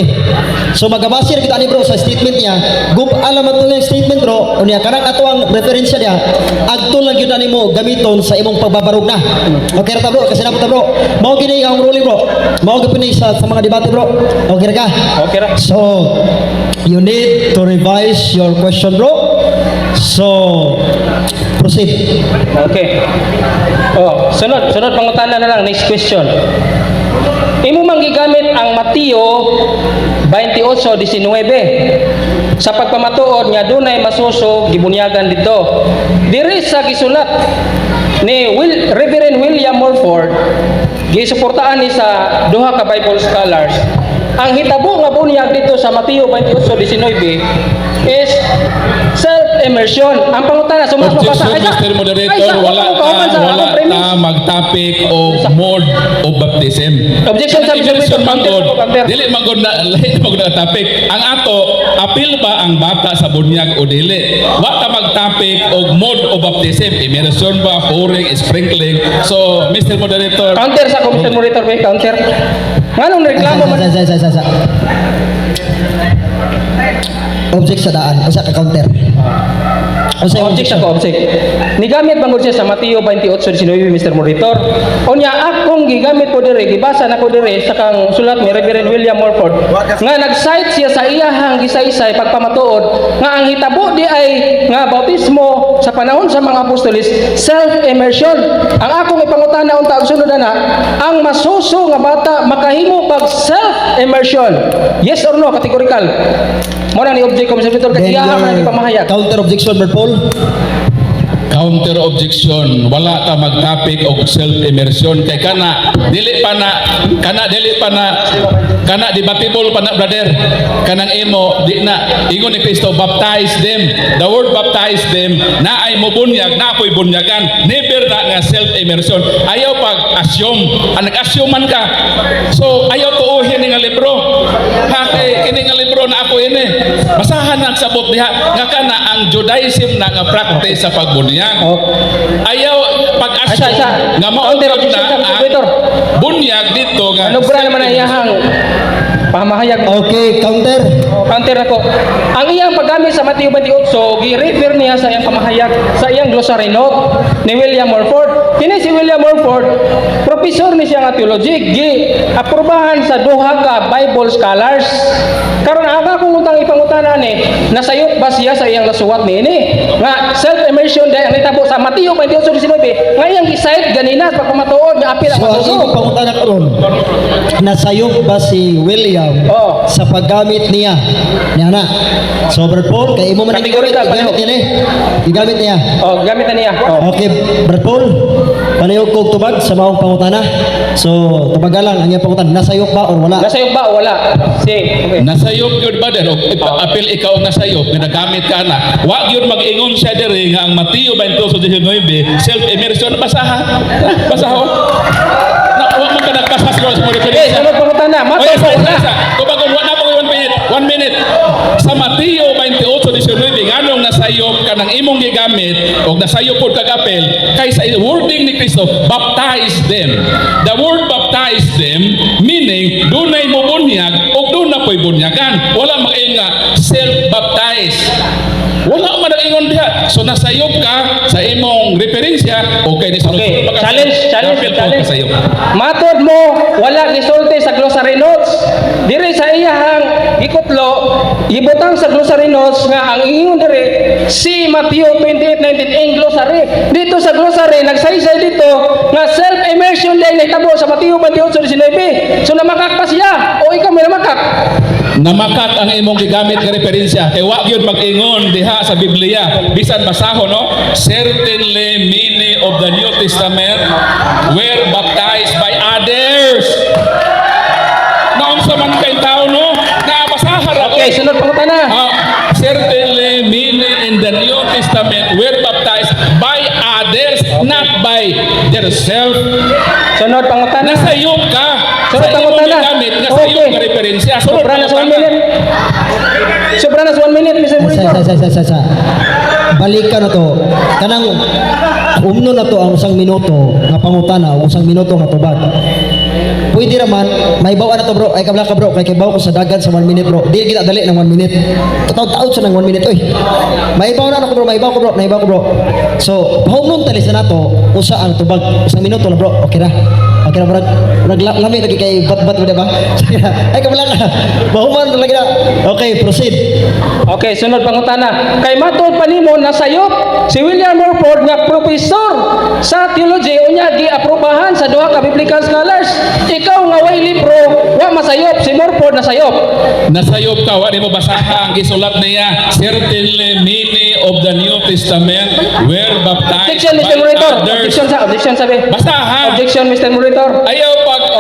So magabase ra gid ani, bro, sa statement niya, gub alam man to yung statement, bro, unya kanang ato ang referensya niya, adto lang gyud ani mo gamiton sa imong pagbabarog na. Okay ra ta, bro, kasi na ta, bro. Mao gini ang ruling, bro. Mao gyud ni sa mga debate, bro. Okay ra ka? Okay ra. So, you need to revise your question, bro. So, proceed. Okay. Oh, sunod, sunod pangutana na lang, next question. Imo man gigamit ang Mateo 28:19 sa pagpamatuod nga dunay masuso gibunyagan didto. Diri sa gisulat ni Reverend William Morford, gisuportaan ni sa duha ka Bible scholars. Ang hitabo nga bunyag dito sa Mateo 28:19 is self-immersion. Ang pangutana, sumas mabasa. Objection, Ay, Mr. Moderator, ay, wala ako, ta, kahuman sa wala akong premise. ta mag-topic o mode of baptism. Objection sa Mr. Immersion Moderator. man Counter gud. ko, counter. Dili man gud na lahi man gud na topic. Ang ato, apil ba ang bata sa bunyag o dili? Wa ta mag-topic og mode of baptism. Immersion ba, pouring, sprinkling. So, Mr. Moderator, Counter sa ako, Mr. Moderator, may counter. Nganong reklamo man? Sa, sa, sa, sa, sa. Object sa daan, usa ka counter. Usa yung Object ako, object. Nigamit bangod siya sa Mateo 28:19, Mr. Monitor. Unya akong gigamit ko dire, gibasa nako dire sa kang sulat ni Reverend William Morford nga nag-cite siya sa iyahang gisaysay pagpamatuod nga ang hitabo di ay nga bautismo sa panahon sa mga apostoles, self-immersion. Ang akong ipangutana unta og sunod na, ang masuso nga bata makahimo pag self-immersion? Yes or no, categorical. Mo na ni object ko, Mr. Monitor, kay Then iyahang your nang ipamahayag. counter objection, Brad Paul. Counter objection, wala ta mag-topic og self-immersion kay kana dili pa na, kana dili pa na, kana debatable pa na, brother. Kanang imo di na ingon ni Kristo, "Baptize them." The word "baptize them" na ay mobunyag na ako'y bunyagan, never na nga self-immersion. Ayaw pag assume, ang nag-assume man ka, so ayaw tuuhin ni nga libro ha, kay kini nga libro na ako ini basahan ang sabot diha nga kana ang Judaism na nga practice sa pagbunyag. Oh. Ayaw pag-assume Isa, isa. nga mao Counter na objection sa ang Mr. bunyag dito nga Ano bra naman ang iyahang pamahayag? Okay, counter. Oh, counter ako. Ang iyang paggamit sa Mateo 28, gi-refer niya sa iyang pamahayag sa iyang glossary note ni William Morford. Kini si William Morford, professor ni siya nga theology, gi aprobahan sa duha ka Bible scholars. Karon ang akong utang ipangutana ni, nasayop ba siya sa iyang nasuwat niini nga self-immersion dahil ang nitabo sa Mateo 28:19 nga iyang gi-cite ganina sa pagpamatuod nga apil ang So ang masuso? imong pangutana karon, nasayop ba si William Oo. sa paggamit niya? Niya na. So Brad Paul, kay imo man ang gigamit, Categorical, gigamit niya ni. Gigamit niya. Oh, gamit na niya. Oh. Okay, Brad Paul, palihog kog tubag sa maong pangutana. So, tubaga lang ang iyang pangutana, nasayop ba or wala? Nasayop ba o wala? Si, okay. Nasayop gyud ba der og apil ikaw ang nasayop nga nagamit ka na. Wa gyud mag-ingon siya diri nga ang Mateo 28:19 self-immersion. Basaha. Basahon. Na wa man ka nagbasa siguro sa mga Okay, referensya. sunod pangutana. Oy, Mateo isa, isa, wala. isa. Tubagon, wa na po 1 minute. 1 minute. Sa Mateo 28:19, nganong nasayop ka ng imong gigamit o nasayop pod kag apel kay sa wording ni Kristo, "Baptize them." The word "baptize them" meaning dunay mo bunyag o doon na po'y bunyagan. Wala mag-ingon nga self-baptize. Wala man ang ingon diha. So nasayop ka sa imong referensya, okay ni sunod. Okay, challenge, challenge, Apel po challenge. kasayop. Matod mo, wala gisulti sa glossary notes. Diri sa iyahang gikutlo, ibutang sa glossary notes nga ang ingon diri si Matthew 28:19 in glossary. Dito sa glossary nagsaysay dito nga self-immersion dahil nahitabo sa Mateo 28:19. So namakak pa siya o ikaw may namakak? Namakak ang imong gigamit nga referensya kay wa gyud mag-ingon diha sa Biblia. Bisan basahon no, "Certainly many of the New Testament were baptized by others." Naunsa man kay tao no, nabasahan ra. Okay, sunod pangutana. Ah, certainly many in the New Testament were baptized by others, not by themselves. Sunod pangutana. Nasayop ka Sunod sa imong pangutana. Gigamit nga sayop nga referensya. Sunod Sobra na sa 1 pangutana. Minute. Sobra na sa 1 minute, Mr. Sa, Monitor. sa. Balikan na to. Kanang umno na to ang usang minuto nga pangutana o usang minuto nga tubag. Pwede raman, may bawa na to, bro. Ay kabla ka, bro, kay kibaw ko sa dagan sa 1 minute, bro. Di kita dali ng 1 minute. Taw-taw sa ng 1 minute oy. May bawa na ako, bro, may bawa ko, bro, may bawa ko, bro. So, pahumnon tali sa nato, usa ang tubag, usang minuto lang, bro. Okay ra. Okay ra, murag murag lami lagi kay bat-bat mo, di ba? Ay kabla ka. Mahuman lagi na. Okay, proceed. Okay, sunod pangutana. Kay matod pa nimo nasayop si William Morford nga professor sa theology unya giaprobahan sa duha ka biblical scholars. Ikaw nga way libro, wa masayop, si Morford nasayop. Nasayop ka, wa mo basaha ang gisulat niya. "Certainly many of the New Testament were baptized Objection, by Mr. Monitor. others." Objection sa objection sabi. Basaha. Objection, Mr. Monitor. Ayaw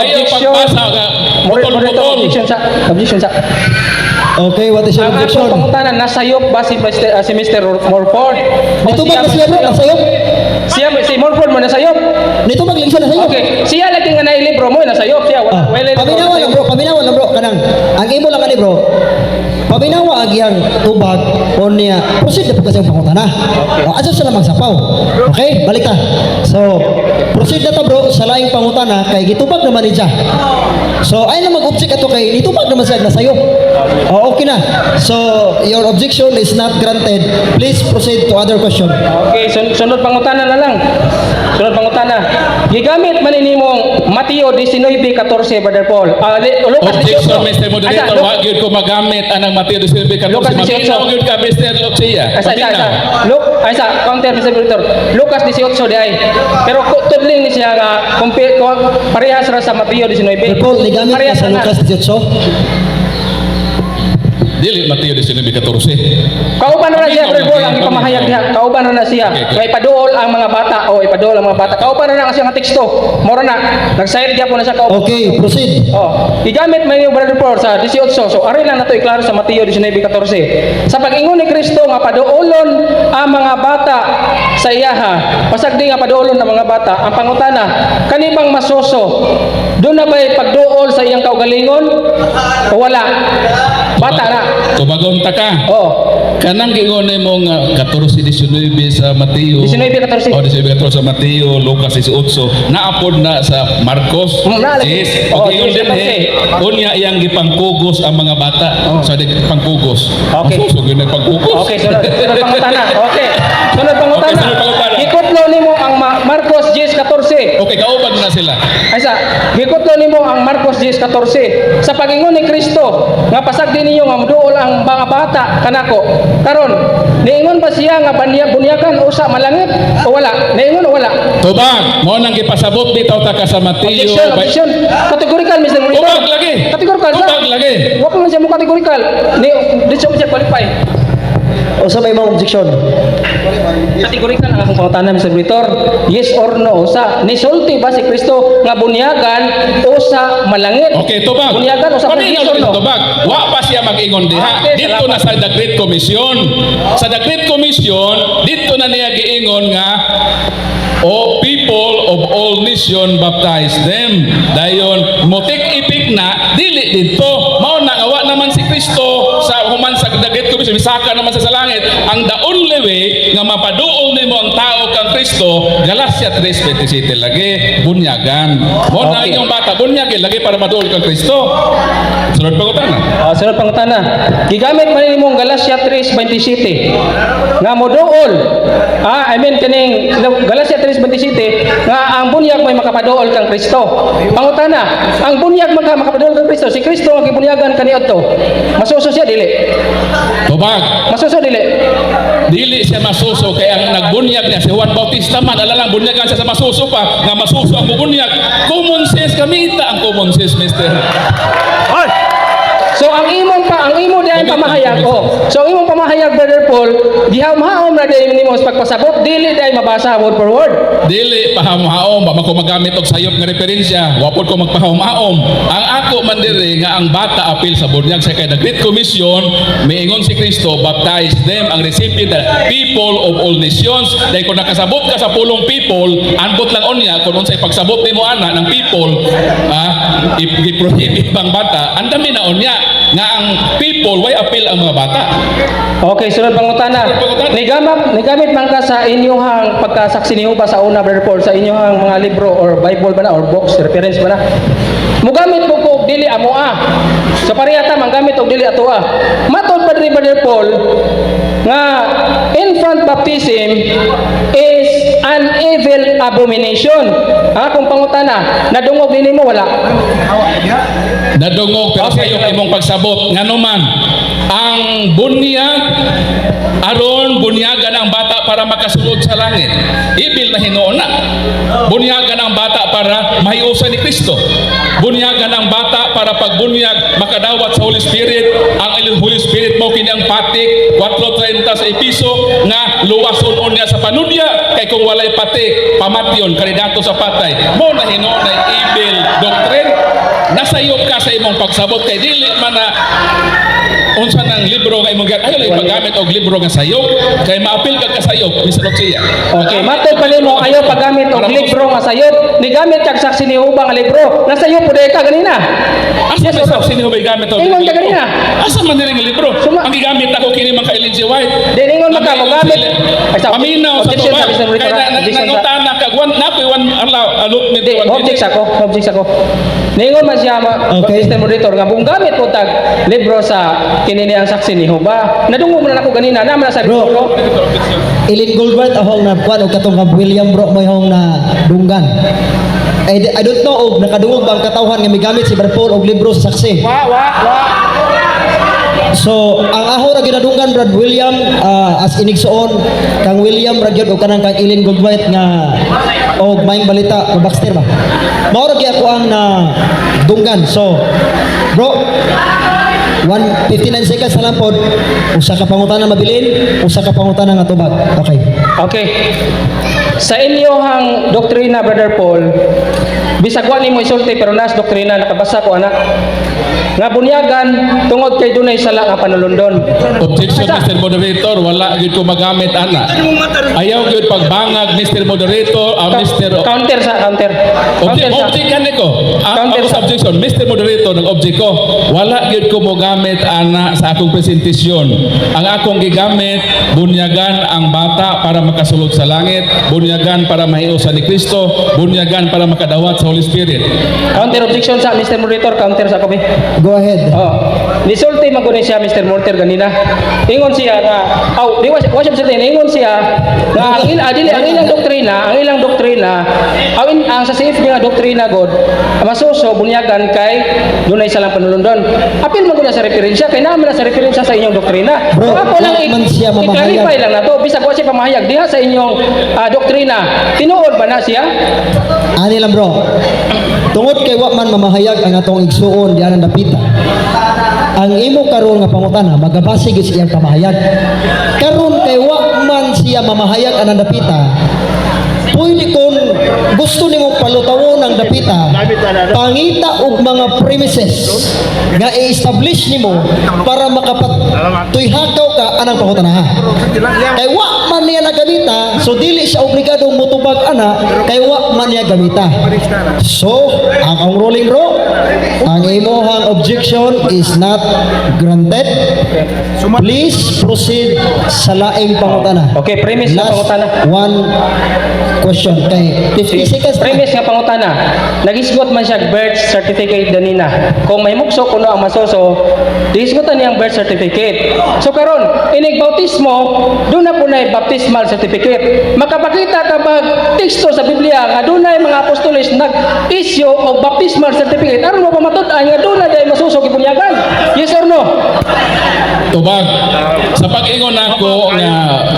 Objection. pagbasa ka. Monitor, Putol-putol. objection sa objection sa. Okay, what is your Ang objection? akong pangutana, nasayop ba si Mr. Morford? O Nitubag na siya, bro, nasayop. Siya si Morford mo nasayop. Nitubag lang siya, nasayop. Okay, siya lagi nga nailibro mo nasayop siya. Wala Ah, wala libro, paminawan lang, nasayop. bro, paminawan lang, bro, kanang ang imo lang ani, bro. Paminawa ang iyang tubag unya proceed na pud ka sa iyong pangutana. Okay. O, asa sila magsapaw. Okay, balik ta. So, proceed na ta, bro, sa laing pangutana kay gitubag naman ni siya. So, ay na mag-object ato kay nitubag naman siya na sayo. O, okay na. So, your objection is not granted. Please proceed to other question. Okay, sunod pangutana na lang. Sunod pangutana. Gigamit man nimong Mateo 19:14, Brother Paul. Ah, Lucas Objection, 18. Mr. Moderator. Asa, Wa gyud ko magamit anang Mateo 19:14. Lucas 18. Maminaw gyud ka, Mr. Lucia. Asa, asa, asa. Maminaw. Look, ay sa counter, Mr. Moderator. Lucas 18 di ay. Pero tudling ni siya nga compare ko parehas ra sa Mateo 19. Brother Paul, nigamit ka Parehas sa ra na. Lucas 18. Dili Mateo 19:14. Kauban ra na siya, Paminaw Brother Paul, ang lagi, ipamahayag paminaw. diha. Kauban ra na siya. Okay. Nga ipaduol ang mga bata o ipaduol ang mga bata. Kauban ra na kasi ang teksto. Mora na. Nag-cite gyapon na siya kauban. Okay, proceed. Oh, gigamit man yung Brother Paul sa 18. So ari lang nato iklaro sa Mateo 19:14. Sa pag-ingon ni Kristo nga paduolon ang mga bata sa iyaha, pasagdi nga paduolon ang mga bata, ang pangutana, kani bang masuso? Duna ba'y pagduol sa iyang kaugalingon? O wala? Bata na. Tubagon ta ka. Oh, Kanang giingon nimo nga 14:19 sa Mateo. 19:14. Oh, 19:14 sa Mateo, Lucas 18. Naapod na sa Marcos. Naa lagi. Yes. Oh, Okay, yun din 10, eh. Unya iyang gipangkugos ang mga bata. Oh. Sa di pangkugos. Okay. Masusog yun ang pangkugos. Okay, sunod. Sunod pangutana. Okay. Sunod pangutana. Okay, sunod pangutana. Gikutlo nimo ang Marcos 10:14. Okay, kauban na sila. Ay sa, gikutlo nimo ang Marcos 10:14. Sa pag-ingon ni Kristo nga pasagdi ninyo nga moduol ang mga bata kanako. Karon, niingon ba siya nga bunyakan usa malangit o wala? Niingon o wala? Tubag, mao nang gipasabot bitaw ta ka sa Mateo. Objection, objection. Categorical, Mr. Moderator. Tubag lagi. Categorical, sir. Tubag lagi. Wa pa man siya mo categorical. Ni di siya mo siya qualify. O sa may mga objection? Categorical ang akong pangutana, Mr. Moderator. Yes or no? Sa nisulti ba si Kristo nga bunyagan usa malangit? Okay, tubag. Bunyagan usa Paminaw yes or lagi no? tubag. Wa pa siya mag-ingon diha. Okay, Dito salamat. na sa The Great Commission. Sa The Great Commission, dito na niya giingon nga, "O people of all nation, baptize them." Dayon, motik ipik na, dili dito. Mao na nga wa naman si Kristo sa human sa The Great Commission, misaka naman sa langit. Ang the only way nga mapaduol nimo ang tao kang Kristo, Galatia 3:27 lagi, bunyagan. Mao na inyong bata, bunyagin lagi para maduol kang Kristo. Sunod pangutana. Ah, sunod pangutana. Gigamit man nimong Galatia 3:27 nga moduol. Ah, I mean kaning Galatia 3:27 nga ang bunyag may makapaduol kang Kristo. Pangutana, ang bunyag makapaduol kang Kristo, si Kristo ang gibunyagan kaniadto. Masuso siya dili? Tubag. Masuso dili? Dili siya masuso kay ang nagbunyag niya si Juan Bautista man alalang bunyagan siya sa masuso pa nga masuso ang bubunyag. Common sense kamita ang common sense, mister. Hoy! So ang imo diay pamahayag, oh. So ang imong pamahayag, Brother Paul, gihamhaom na diay nimo sa pagpasabot, dili diay mabasa word for word. Dili pahamhaom ba man ko magamit og sayop nga referensya, wa pod ko magpahamhaom. Ang ako man diri nga ang bata apil sa bunyag sa kay the Great Commission, miingon si Kristo, "Baptize them," ang recipient, the people of all nations. Dahil kung nakasabot ka sa pulong people, ambot lang unya kung unsay pagsabot nimo ana ng people, i-prohibit bang bata, andami na unya nga ang people way apil ang mga bata. Okay, sunod pangutana. Sunod pangutana. Nigamit man ka sa inyong pagkasaksi niyo ba sa una, Brother Paul, sa inyong mga libro or Bible ba na or books, reference ba na? Mugamit mo ko og dili amoa. So pareha ta manggamit og dili atoa. Matod pa diri, Brother Paul, nga infant baptism is an evil abomination. Ha, kung pangutana, nadungog dinhi mo wala? Nadungog pero Okay. sa imong pagsabot ngano man ang bunyag aron bunyagan ang bata para makasulod sa langit. Ibil na hinuon na. Bunyagan ang bata para mahiusa ni Kristo. Bunyagan ang bata para pagbunyag makadawat sa Holy Spirit. Ang Holy Spirit mo kini ang patik 4:30 sa Episo nga luwason niya sa panudya kay kung walay patik pamatyon kandidato sa patay. Mo na hinuon na evil doctrine. Nasayop ka sa imong pagsabot kay dili man na Unsa nang libro nga imong gihat? Ayaw lang ipaggamit og libro nga sayop kay maapil kag kasayop, Mr. Ochia. Okay, matod pa nimo ayaw paggamit og libro nga sayop, nigamit kag Saksi ni Jehova nga libro. Nasayop pud ka ganina. Asa Yes may or no? Saksi ni Jehova gamit og Ingon ka libro? ganina. Asa man diri nga libro? Ang gigamit ako kini man kay Ellen G. White. Di ingon man ka mogamit. Ay, Paminaw sa objection tubag. sa Mr. Moderator, Kay na, objection sa- nangutana kag one na koy one allow allotment Di, 1 minute. object ako. Ningon man siya, Mr. Moderator, nga kung gamit ko tag libro sa kinini ang Saksi ni Jehova. Nadungog man na ako ganina, naman na sa Bro. libro. Ellen Goldberg ahong na kuan og katong kang William, bro, mo ahong na dunggan. I don't know og nakadungog ba ang katawhan nga migamit si Brad Paul og libro sa saksi. Wa, wa, wa. So, ang aho ra ginadunggan, Brad William, as inigsuon kang William ra gyud og kanang kang Ellen Goldwhite nga og Maayong Balita nga Baxter ba. Mao ra gyud ako ang na dunggan. So, bro, 1:59 seconds na lang pod. Usa ka pangutana mabilin, usa ka pangutana nga tubag. Okay. Okay. Sa inyong doktrina, Brother Paul, bisag wa nimo isulti pero nas doktrina nakabasa ko anak. Nga bunyagan tungod kay dunay sala nga panulundon. Objection, Mr. Moderator, wala gyud ko magamit ana. Ayaw gyud pagbangag, Mr. Moderator, Mr. Counter sa counter. Counter Object, sa. object kan ko. Ang Counter ako sa objection, Mr. Moderator, ng object ko, wala gyud ko mogamit ana sa akong presentasyon. Ang akong gigamit, bunyagan ang bata para makasulod sa langit, bunyagan para mahiusa ni Kristo, bunyagan para makadawat sa Holy Spirit. Counter objection sa Mr. Moderator, counter sa ko be. Go ahead. Oh, nisulti man kuno siya, Mr. Morter, ganina. Ingon siya nga aw di wa siya sulti, ingon siya nga ang dili ang ilang doktrina aw ang sa CFD nga doktrina god masuso bunyagan kay dunay salang panulundon. Apil man kuno sa referensya kay naa man na sa referensya sa inyong doktrina. Bro, So, ako lang wa man siya mamahayag. I-clarify lang nato bisag wa siya pamahayag diha sa inyong doktrina. Tinuod ba na siya? Ani lang, bro. Tungod kay wa man mamahayag ang atong igsuon diyan ang dapita. Ang imo karon nga pangutana magabase gyud sa iyang pamahayag. Karon kay wa man siya mamahayag anang dapita. Pwede kung gusto nimo palutawon ang dapita, pangita og mga premises nga i-establish nimo para makapatuyhakaw ka anang pangutana. Kay wa man niya nagamita, so dili siya obligadong mutubag ana kay wa man niya gamita. So, ang akong ruling, bro, ang imuhang objection is not granted. Please proceed sa laing pangutana. Okay, premise nga Last pangutana. one question kay 50 seconds na. Premise nga pangutana. Nagisgot man siya birth certificate danina. Kung may mukso kuno ang masuso, gihisgutan niyang birth certificate. So karon, inig bautismo, duna po na baptismal certificate. Makapakita ka ba teksto sa Biblia nga dunay mga apostoles nag-issue og baptismal certificate aron mo pamatud-an nga duna day masuso gibunyagan? Yes or no? Tubag. Sa pag-ingon nako nga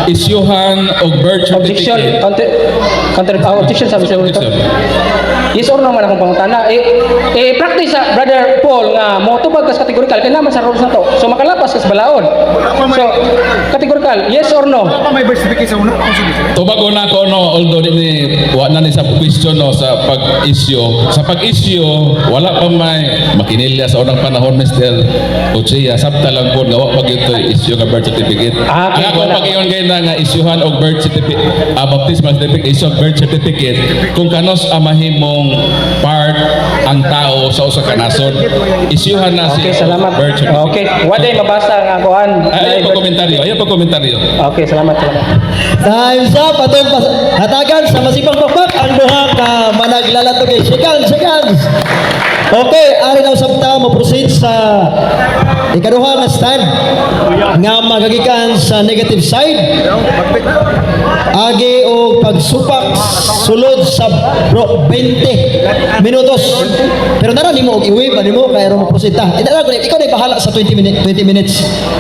isyuhan og birth Objection, certificate. Counter counter objection sa Mr. Wilson. Yes or no man akong pangutana. Eh, practice sa Brother Paul nga mo tubag kas categorical kay naman sa rules na to. So makalapas kas balaod. So categorical, yes or no? Pa may birth certificate sa una? Kung sige. Tubago na ko no, although di ni wa na ni sa question no sa pag-issue. Sa pag-issue, wala pa may makinilya sa unang panahon, Mr. Ochea, sabta lang po nga wa pa gyud to'y issue nga birth certificate. Ah, okay, Ang ako wala. pag-ingon kay na nga issuehan og birth certificate, baptismal certificate, issue og birth certificate kung kanos amahimong part ang tao sa usa ka nasod. Issuehan na Okay, siya salamat. birth certificate. Okay, waday mabasa nga kuan. Ay, ayaw pa komentaryo, ayaw pa komentaryo. Okay, salamat, salamat. Time's up. Atong hatagan sa masipang pakpak ang duha ka managlalatog kay seconds, seconds. Okay, ari na usab ta mo proceed sa ikaduha nga stand nga magagikan sa negative side. Agi og pagsupak sulod sa, bro, 20 minutos. Pero nara nimo og i-wave nimo kay aron mo proceed ta. Ina ko ikaw na bahala sa 20 minutes, 20 minutes.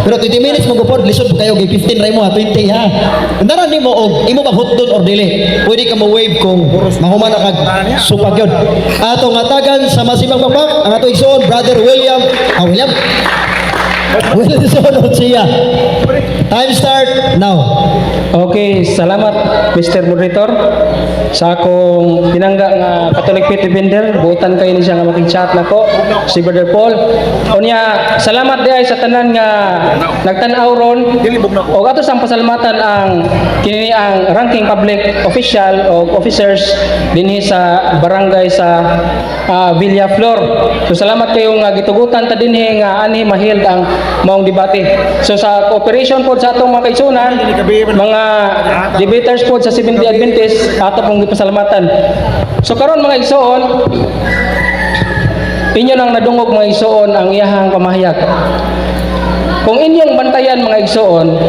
Pero 20 minutes mo gupod lisod po kayo kay 15 ra imo ha, 20 ha. Nara nimo og imo maghutdon or dili. Pwede ka mo wave kung mahuman na kag supak yun. Atong hatagan sa masipang pakpak ang atong igsoon, Brother William, William Wilson Ochia. Time start now. Okay, salamat, Mr. Moderator. Sa akong pinangga nga Catholic Faith Defender, buotan kayo ni siya nga makig-chat nako si Brother Paul. Unya, salamat di ay sa tanan nga nagtan-aw ron. Og ato sang pasalamatan ang kini ang ranking public official o officers dinhi sa barangay sa Villaflor. So salamat kayo nga gitugutan ta dinhi nga ani ma-held ang maong debate. So sa cooperation pod sa atong mga kaigsunan, mga debaters pod sa Seventh-day Adventist, ato pong gipasalamatan. So karon, mga igsoon, inyo nang nadungog, mga igsoon, ang iyahang pamahayag. Kung inyong bantayan, mga igsoon,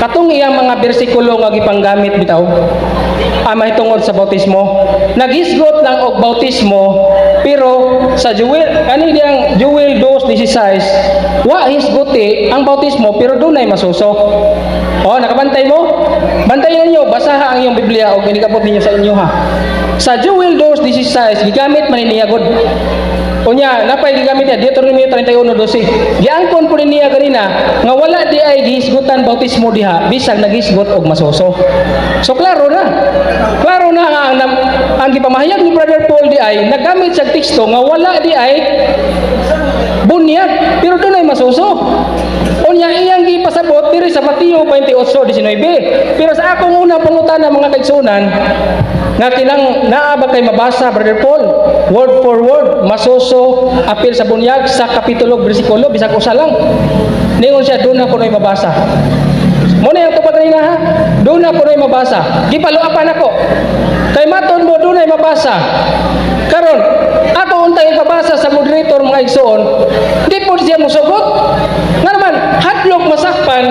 katong iyang mga bersikulo nga gipanggamit bitaw, mahitungod sa bautismo, naghisgot lang og bautismo, pero sa Joel, kani diyang Joel 2:16, wa hisguti ang bautismo pero dunay masuso. Oh, nakabantay mo? Bantayan ninyo, basaha ang iyong Biblia o ginikabot ninyo sa inyo ha. Sa Joel 2:16, gigamit man niya gud. Unya, napay gigamit niya Deuteronomy 31:12. Giangkon po niya ganina nga wala di ay gihisgutan bautismo diha bisag naghisgot og masuso. So klaro na. Klaro na nga ang gipamahayag ni Brother Paul di ay nagamit sa teksto nga wala di ay bunyag pero dunay masuso. Unya, iyang gipasabot diri sa Mateo 28:19. Pero sa akong unang pangutana, mga kaigsunan, nga kinang naa ba kay mabasa, Brother Paul, word for word masuso apil sa bunyag sa kapitulo bersikulo, bisag usa lang? Ningon siya, "Doon ako na'y mabasa." Mo na yung tupad kanina ha. "Doon ako na'y mabasa." Gipaluapan ako. Kay maton mo doon ay mabasa. Karon, ako untay ipabasa sa moderator, mga igsoon, di po siya musugot. Nga naman, hadlok masakpan,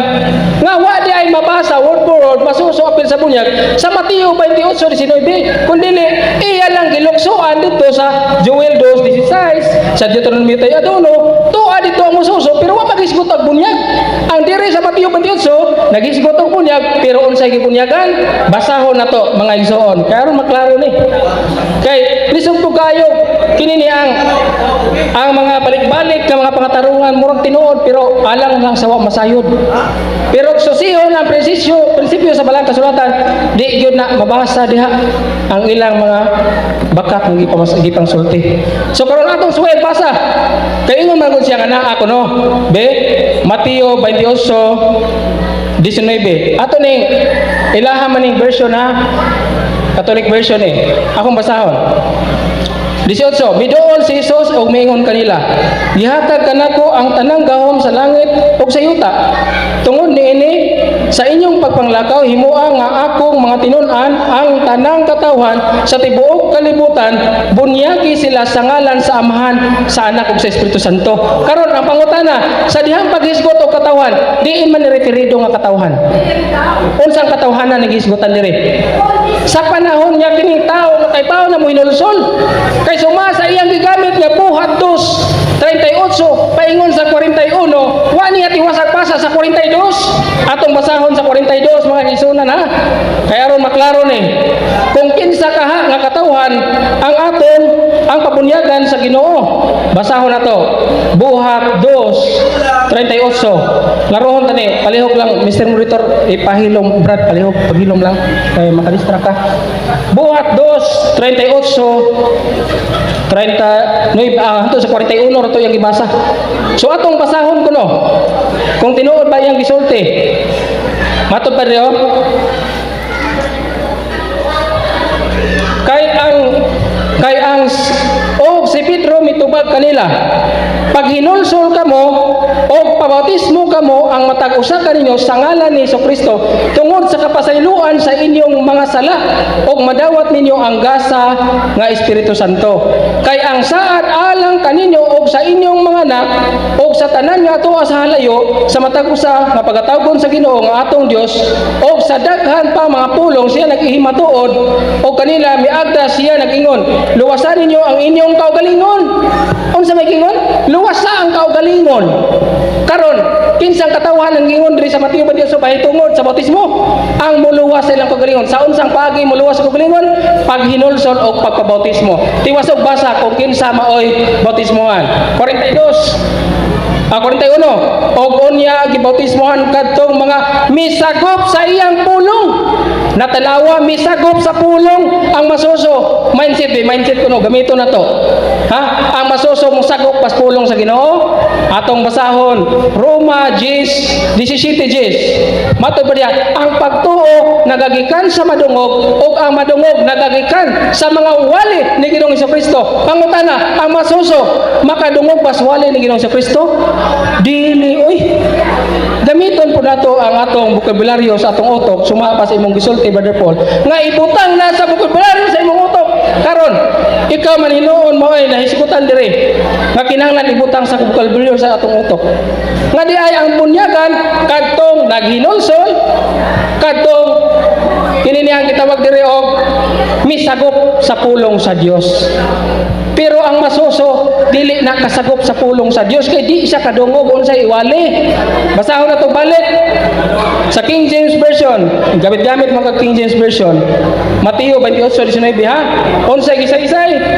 nga wa di ay mabasa word for word, masuso apil sa bunyag, sa Mateo 28:19. Kung dili, iya lang giluksuan dito sa Joel 2:16, sa Deuteronomy 31, tuwa dito ang mususo, pero wa magisgot ang bunyag. Ang diri sa Mateo 28, nagisgot ang bunyag, pero unsay gibunyagan? Basahon na to, mga igsoon. Kaya aron maklaro ni. Kay lisod po kayo kini ni ang mga balik-balik nga mga pangatarungan, murag tinuod pero alang lang sa wa masayod. Pero susihon ang prinsipyo sa balang kasulatan, di gyud na mabasa diha ang ilang mga bakak nga gipang sulti. So karon atong suway basa. Kay ingon man gud siya nga naa ko no. Be Mateo 28:19. Ato ning ilaha man ning version ha. Catholic version eh. Akong basahon. 18, miduol si Jesus og miingon kanila, "Gihatag kanako ang tanang gahom sa langit ug sa yuta. Tungod niini, sa inyong pagpanglakaw himoa nga akong mga tinun-an ang tanang katawhan sa tibuok kalibutan, bunyagi sila sa ngalan sa Amahan, sa Anak ug sa Espiritu Santo." Karon ang pangutana, sa dihang paghisgot og katawhan, diin man ni referido nga katawhan? Unsang katawhanan naghisgotan diri? Sa panahon niya kining tao nga kay na mo hinulsol. Kay suma sa iyang gigamit nga Buhat 2:38 paingon sa 41, wa niya tiwasag pasa sa 42. Atong basahon sa 42, mga isunan ha. Kay aron maklaro ni. Kung kinsa kaha nga katawhan ang aton ang pabunyagan sa Ginoo. Basahon nato. Buhat 2:38. Laruhon tani, palihog lang, Mr. Monitor, ipahilom Brad, palihog, paghilom lang kay makadistra ka. Buhat 2:38 39 hanto sa 41 ra to yung gibasa. So atong basahon kuno. Kung tinuod ba iyang gisulti. Matod pa rin. Kay ang og si Pedro mitubag kanila, "Paghinulsol kamo og pabautismo kamo ang matag usa kaninyo sa ngalan ni Kristo tungod sa kapasayloan sa inyong mga sala og madawat ninyo ang gasa nga Espiritu Santo. Kay ang saad alang kaninyo og sa inyong mga anak og sa tanan nga atoa sa halayo, sa matag usa nga pagatawgon sa Ginoo nga atong Dios." Og sa daghan pa mga pulong siya nagihimatuod og kanila miagda siya nag-ingon, "Luwasan ninyo ang inyong kaugalingon." Unsa may gingon? Luwasa ang kaugalingon. Karon, kinsang katawhan ang gingon diri sa Mateo 28 pahitungod sa bautismo? Ang muluwas sa ilang kaugalingon. Sa unsang paagi muluwas sa kaugalingon? Paghinulsol og pagpabautismo. Tiwasog basa kung kinsa maoy bautismohan. 42. 41. Og unya gibautismohan kadtong mga misagop sa iyang pulong. Natanawa, misagop sa pulong ang masuso. Mindset eh, mindset kuno gamito na to. Ha? Ang masuso mosagop pas pulong sa Ginoo. Atong basahon Roma 10, 17 10. Matod ba diya, ang pagtuo nagagikan sa madungog ug ang madungog nagagikan sa mga wali ni Ginoong Kristo. Pangutana, ang masuso makadungog bas wali ni Ginoong Kristo? Dili oy. Gamiton po nato ang atong bokabularyo sa atong utok, suma pa sa imong gisulti, Brother Paul, nga ibutang na sa bokabularyo sa imong utok. Karon, ikaw man hinuon mo ay nahisgutan dire nga kinahanglan ibutang sa bokabularyo sa atong utok. Nga di ay ang bunyagan kadtong naghinulsol, kadtong kini niyang gitawag diri og misagop sa pulong sa Dios. Pero ang masuso dili na kasagop sa pulong sa Dios kay di siya kadungog unsay iwali. Basahon na to balik sa King James Version. Gamit-gamit mga King James Version. Mateo 28:19 ha. Unsay gisay-isay?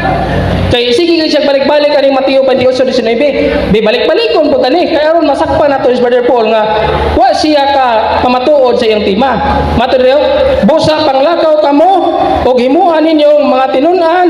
Kay sige kay siya balik-balik aning Mateo 28:19. Bi balik-balikon po tani kay aron masakpan nato is Brother Paul nga wa siya ka pamatuod sa iyang tema. Matod diri, "Busa panglakaw kamo ug himua ninyong mga tinun-an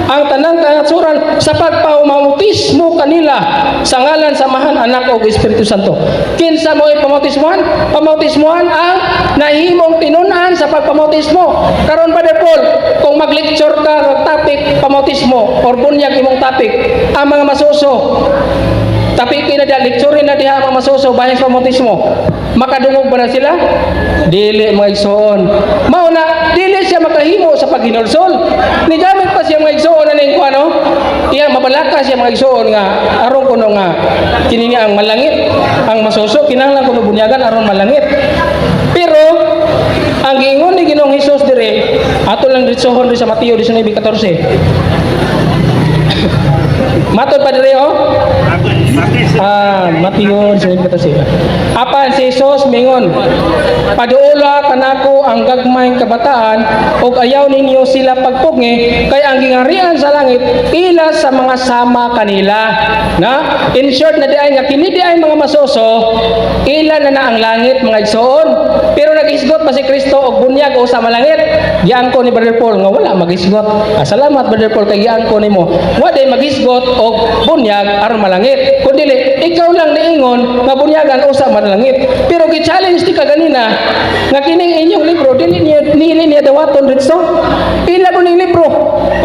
ang tanang kanasuran sa pagpamautismo kanila sa ngalan sa Amahan, Anak ug Espiritu Santo." Kinsa mo pamautismohan? Pamautismohan ang nahimong tinun-an sa pagpamautismo. Karon, Brother Paul, kung mag-lecture ka og topic pamautismo or bunyag imong topic, ang mga masuso tapiki na diha, lecture na diha ang mga masuso bahin sa pamautismo. Makadungog ba na sila? Dili, mga igsoon. Mao na dili siya makahimo sa paghinulsol. Nigamit pa siya, mga igsoon, aning kuano? Iya mabalaka siya, mga igsoon, nga aron kuno nga kini niya ang malangit ang masuso kinahanglan kuno bunyagan aron malangit. Pero ang giingon ni Ginoong Hesus dire, ato lang ditsohon diri sa Mateo 19:14. Matod pa dire oh. Ah, Mateo 19:14. Apan si Jesus mingon, "Paduola kanako ang gagmayng kabataan ug ayaw ninyo sila pagpugngi kay ang gingarian sa langit ila sa mga sama kanila." Na in short na di ay nga kini di ay mga masuso ila na na ang langit, mga igsoon. Pero nag-isgot ba si Kristo og bunyag o sa malangit? Giangko ni Brother Paul nga wala magisgot. Ah, salamat, Brother Paul, kay giangko nimo. Wa day magisgot og bunyag aron malangit. Kun dili, ikaw lang niingon nga bunyagan usa malangit. Pero gi-challenge ti ka ganina nga kining inyong libro dili niya dawaton dito. Ila ko ning libro.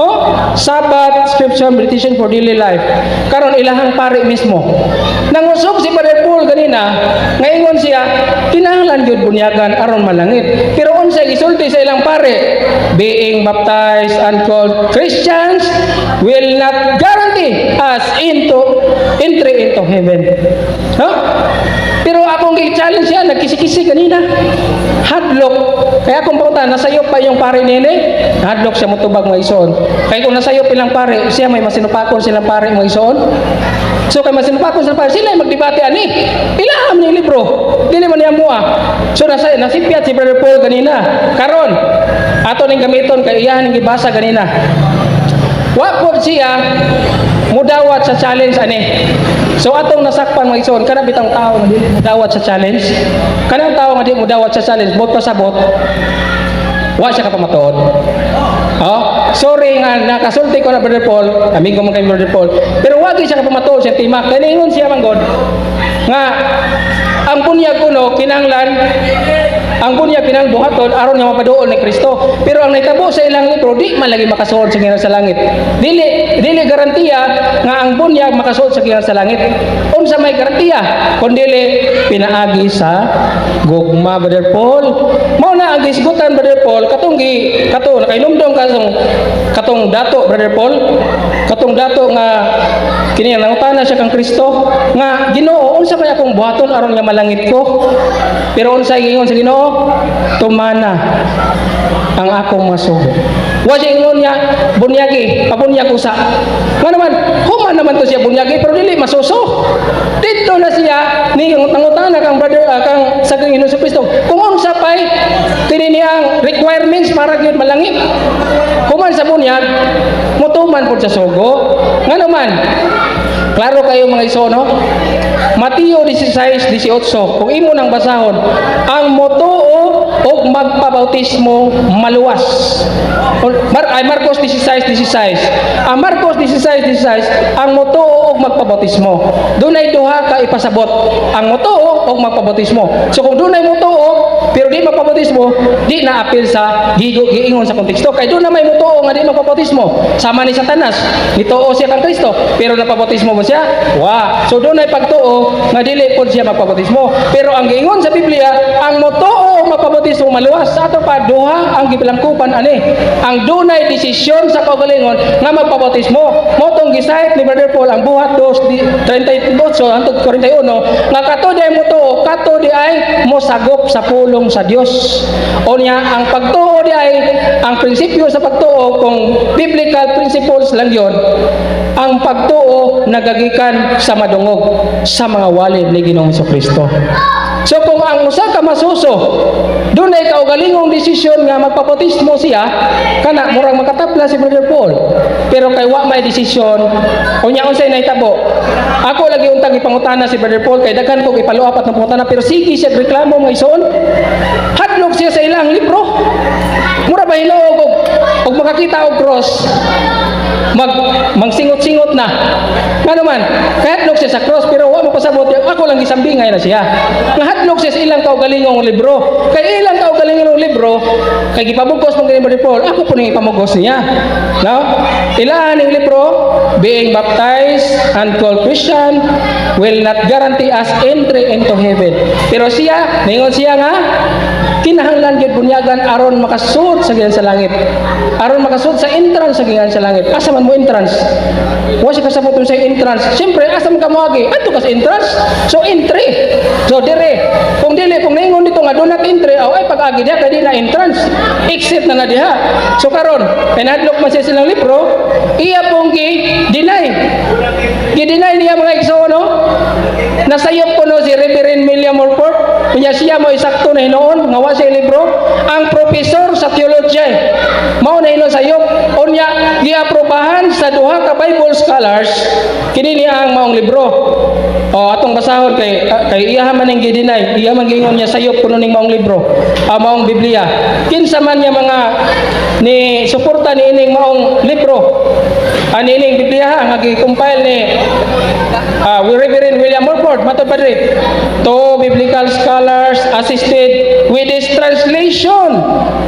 Oh, Sabbath Scripture Meditation for Daily Life. Karon ilahang pare mismo. Nangusog si Brother Paul ganina, ngaingon siya, kinahanglan gyud bunyagan aron malangit. Pero unsay gisulti sa ilang pare? "Being baptized and called Christians will not guarantee us into entry into heaven." No? Pero akong gi-challenge siya, nagkisi-kisi kanina. Hadlok. Kaya akong pangutan, nasayop pa yung pare nini? Hadlok siya motubag, mga igsoon. Kaya kung nasayop ilang pare, siya may masinupakon silang pare, mga igsoon. So kay masinupakon silang pare, sila ay magdebate ani. Ilaham ni libro. Dili man niya mua. So nasipyat si Brother Paul ganina. Karon, ato ning gamiton kay iyahan ning gibasa ganina. Wa po siya mudawat sa challenge ani. So atong nasakpan, mga igsoon, kana bitang tao nga dili mudawat sa challenge. Kanang tao nga di mudawat sa challenge, bot pasabot, wa siya kapamatuod. Oh, sorry nga nakasulti ko na, Brother Paul, amigo man kay Brother Paul. Pero wa gyud siya kapamatuod sa tema. Kay niingon siya man god nga ang bunyag kuno kinahanglan, ang bunyag kinahanglan buhaton aron nga mapaduol ni Kristo. Pero ang nahitabo sa ilang libro, di man lagi makasuod sa gingharian sa langit. Dili dili garantiya nga ang bunyag makasuod sa gingharian sa langit. Unsa may garantiya? Kun dili pinaagi sa gugma, Brother Paul. Mao na ang gisgutan, Brother Paul, katong gi kato nakainumdom katong katong dato, Brother Paul, katong dato nga kini nangutana siya kang Kristo nga, "Ginoo, unsa may akong buhaton aron nga malangit ko?" Pero unsa giingon sa Ginoo? "Tumana ang akong masugo." Wa siya ingon niya, "Bunyagi, pabunyag usa." Nga naman, human naman to siya bunyagi, pero dili masuso. Dito na siya, ni nangutana kang brother, kang sa Ginoong Kristo, kung unsa pay kini niyang requirements para gyud malangit. Human sa bunyag, mutuman pud sa sugo. Nga naman, Klaro kayo, mga igsoon, no? Mateo 16:18, kung imo nang basahon, ang motuo og magpabautismo maluwas. Ay, Marcos 16:16. Ang Marcos 16:16, ang motuo og magpabautismo. Dunay duha ka ipasabot. Ang motuo og magpabautismo. So kung dunay motuo pero di magpabautismo, di na apil sa gigo giingon sa konteksto. Kay duna may motuo nga di magpabautismo. Sama ni Satanas, nituo siya kang Kristo, pero napabautismo mo siya? Wa. So dunay pagtuo nga dili pud siya magpabautismo. Pero ang giingon sa Biblia, ang motuo og magpabautismo maluwas. Sa ato pa, duha ang gipilangkupan ani. Ang dunay desisyon sa kaugalingon nga magpabautismo. Mao tong gi-cite ni Brother Paul ang Buhat 2:38 hangtod 41 nga kato di ay motuo, kato di ay mosagop sa pulong sa Dios. Unya ang pagtuo di ay, ang prinsipyo sa pagtuo, kung biblical principles lang yon, ang pagtuo nagagikan sa madungog sa mga wali ni Ginoong Kristo. So kung ang usa ka masuso dunay kaugalingong desisyon nga magpabautismo siya, kana murag makatapla si Brother Paul. Pero kay wa may desisyon, unya unsay nahitabo? Ako lagi untang ipangutana si Brother Paul kay daghan kog ipalo-up at pangutana, pero sige siya reklamo, mga igsoon. Hadlok siya sa ilang libro. Mura ba hinuog og makakita og cross, magsingot-singot na. Ngano man, kahadlok siya sa cross pero wa mo pasabot, ako lang gisambingay na siya. Nga hadlok siya sa ilang kaugalingong libro. Kay ilang kaugalingong libro, kay gipamugos man gani Brother Paul, ako po ning ipamugos niya. No? Ilahan ning libro, "Being baptized and called Christian will not guarantee us entry into heaven." Pero siya, ningon siya nga kinahanglan gyud bunyagan aron makasud sa gingharian sa langit. Aron makasud sa entrance sa gingharian sa langit. Asa man mo entrance? Wa siya kasabot sa entrance. Siyempre, asa man ka moagi? Adto ka sa entrance. So entry. So dire, kung dili, kung ningon dito nga do not entry, aw ay pag-agi diha kay di na entrance. Exit na na diha. So karon, kay nahadlok man siya silang libro, iya pong gi deny. Gi-deny niya, mga igsoon, no? Nasayop ko no si Reverend William Walford. Kunya siya mo isakto na hinuon nga wa siya libro. Ang professor sa theology. Mao na hinuon sayop. Unya giaprobahan sa duha ka Bible scholars kini niya ang maong libro. O atong basahon kay iya man ning gi-deny, iya man giingon niya sayop kuno ning maong libro. Ang maong Biblia. Kinsa man niya mga ni suporta ni ining maong libro? Ani ining Biblia ang gi-compile ni Reverend William Walford, matod padre. Two biblical scholars assisted with this translation.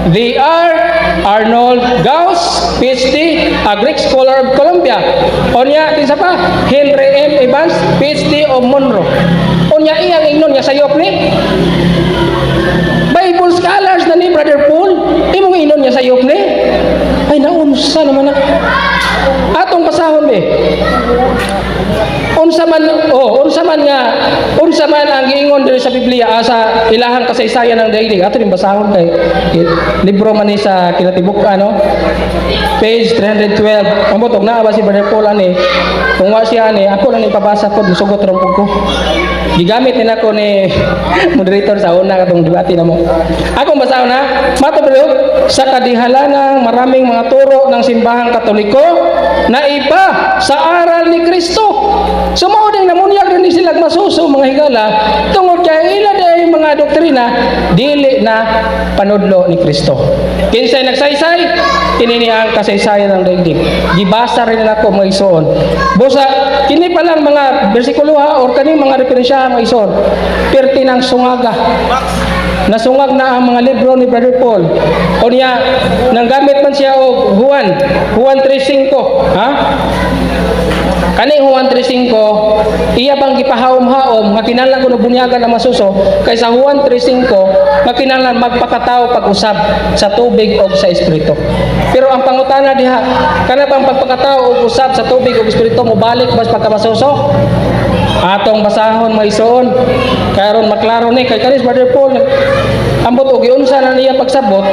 They are Arnold Gauss, PhD, a Greek scholar of Columbia. Unya, kinsa pa? Henry M. Evans, PhD of Monroe. Unya iyang ingnon nga sayop ni. Bible scholars na ni Brother Paul, imong ingnon nga sayop ni. Ay, naunsa naman na. Atong basahon be. Unsa man, oh, unsa man ang giingon diri sa Biblia, sa ilahang kasaysayan ng daigdig? Ato ning basahon kay libro man ni sa kinatibuk ano, page 312. Ambot og naa ba si Brother Paul ani? Kung wa siya ani, ako lang ipabasa ko, musugot ra pud ko. Gigamit ni nako ni moderator sa una katong debate na mo. Akong basahon na, mato bro, sa kadihalanang maraming mga turo ng simbahang Katoliko na iba sa aral ni Kristo. So mao ding namunyag rin ni sila masuso, mga higala, tungod kay ila dahil mga doktrina dili na panudlo ni Kristo. Kinsay nagsaysay kini ni ang kasaysayan ng daigdig? Gibasa rin nako, mga igsoon. Busa kini pa lang mga bersikulo ha, or kaning mga referensya, mga igsoon. Perti ng sungaga. Nasungag na ang mga libro ni Brother Paul. O niya, nanggamit man siya og Juan 3.5, ha? Kaning Juan 3.5, iya bang gipahaom-haom nga kinahanglan kuno bunyagan ang masuso kay sa Juan 3.5 nga kinahanglan magpakatao pag-usab sa tubig o sa espiritu. Pero ang pangutana diha, kana bang pagpakatao og usab sa tubig ug espiritu mobalik bas pagkamasuso? Atong basahon, mga igsoon, karon maklaro ni kay kanis Brother Paul ambot og giunsa na niya pagsabot.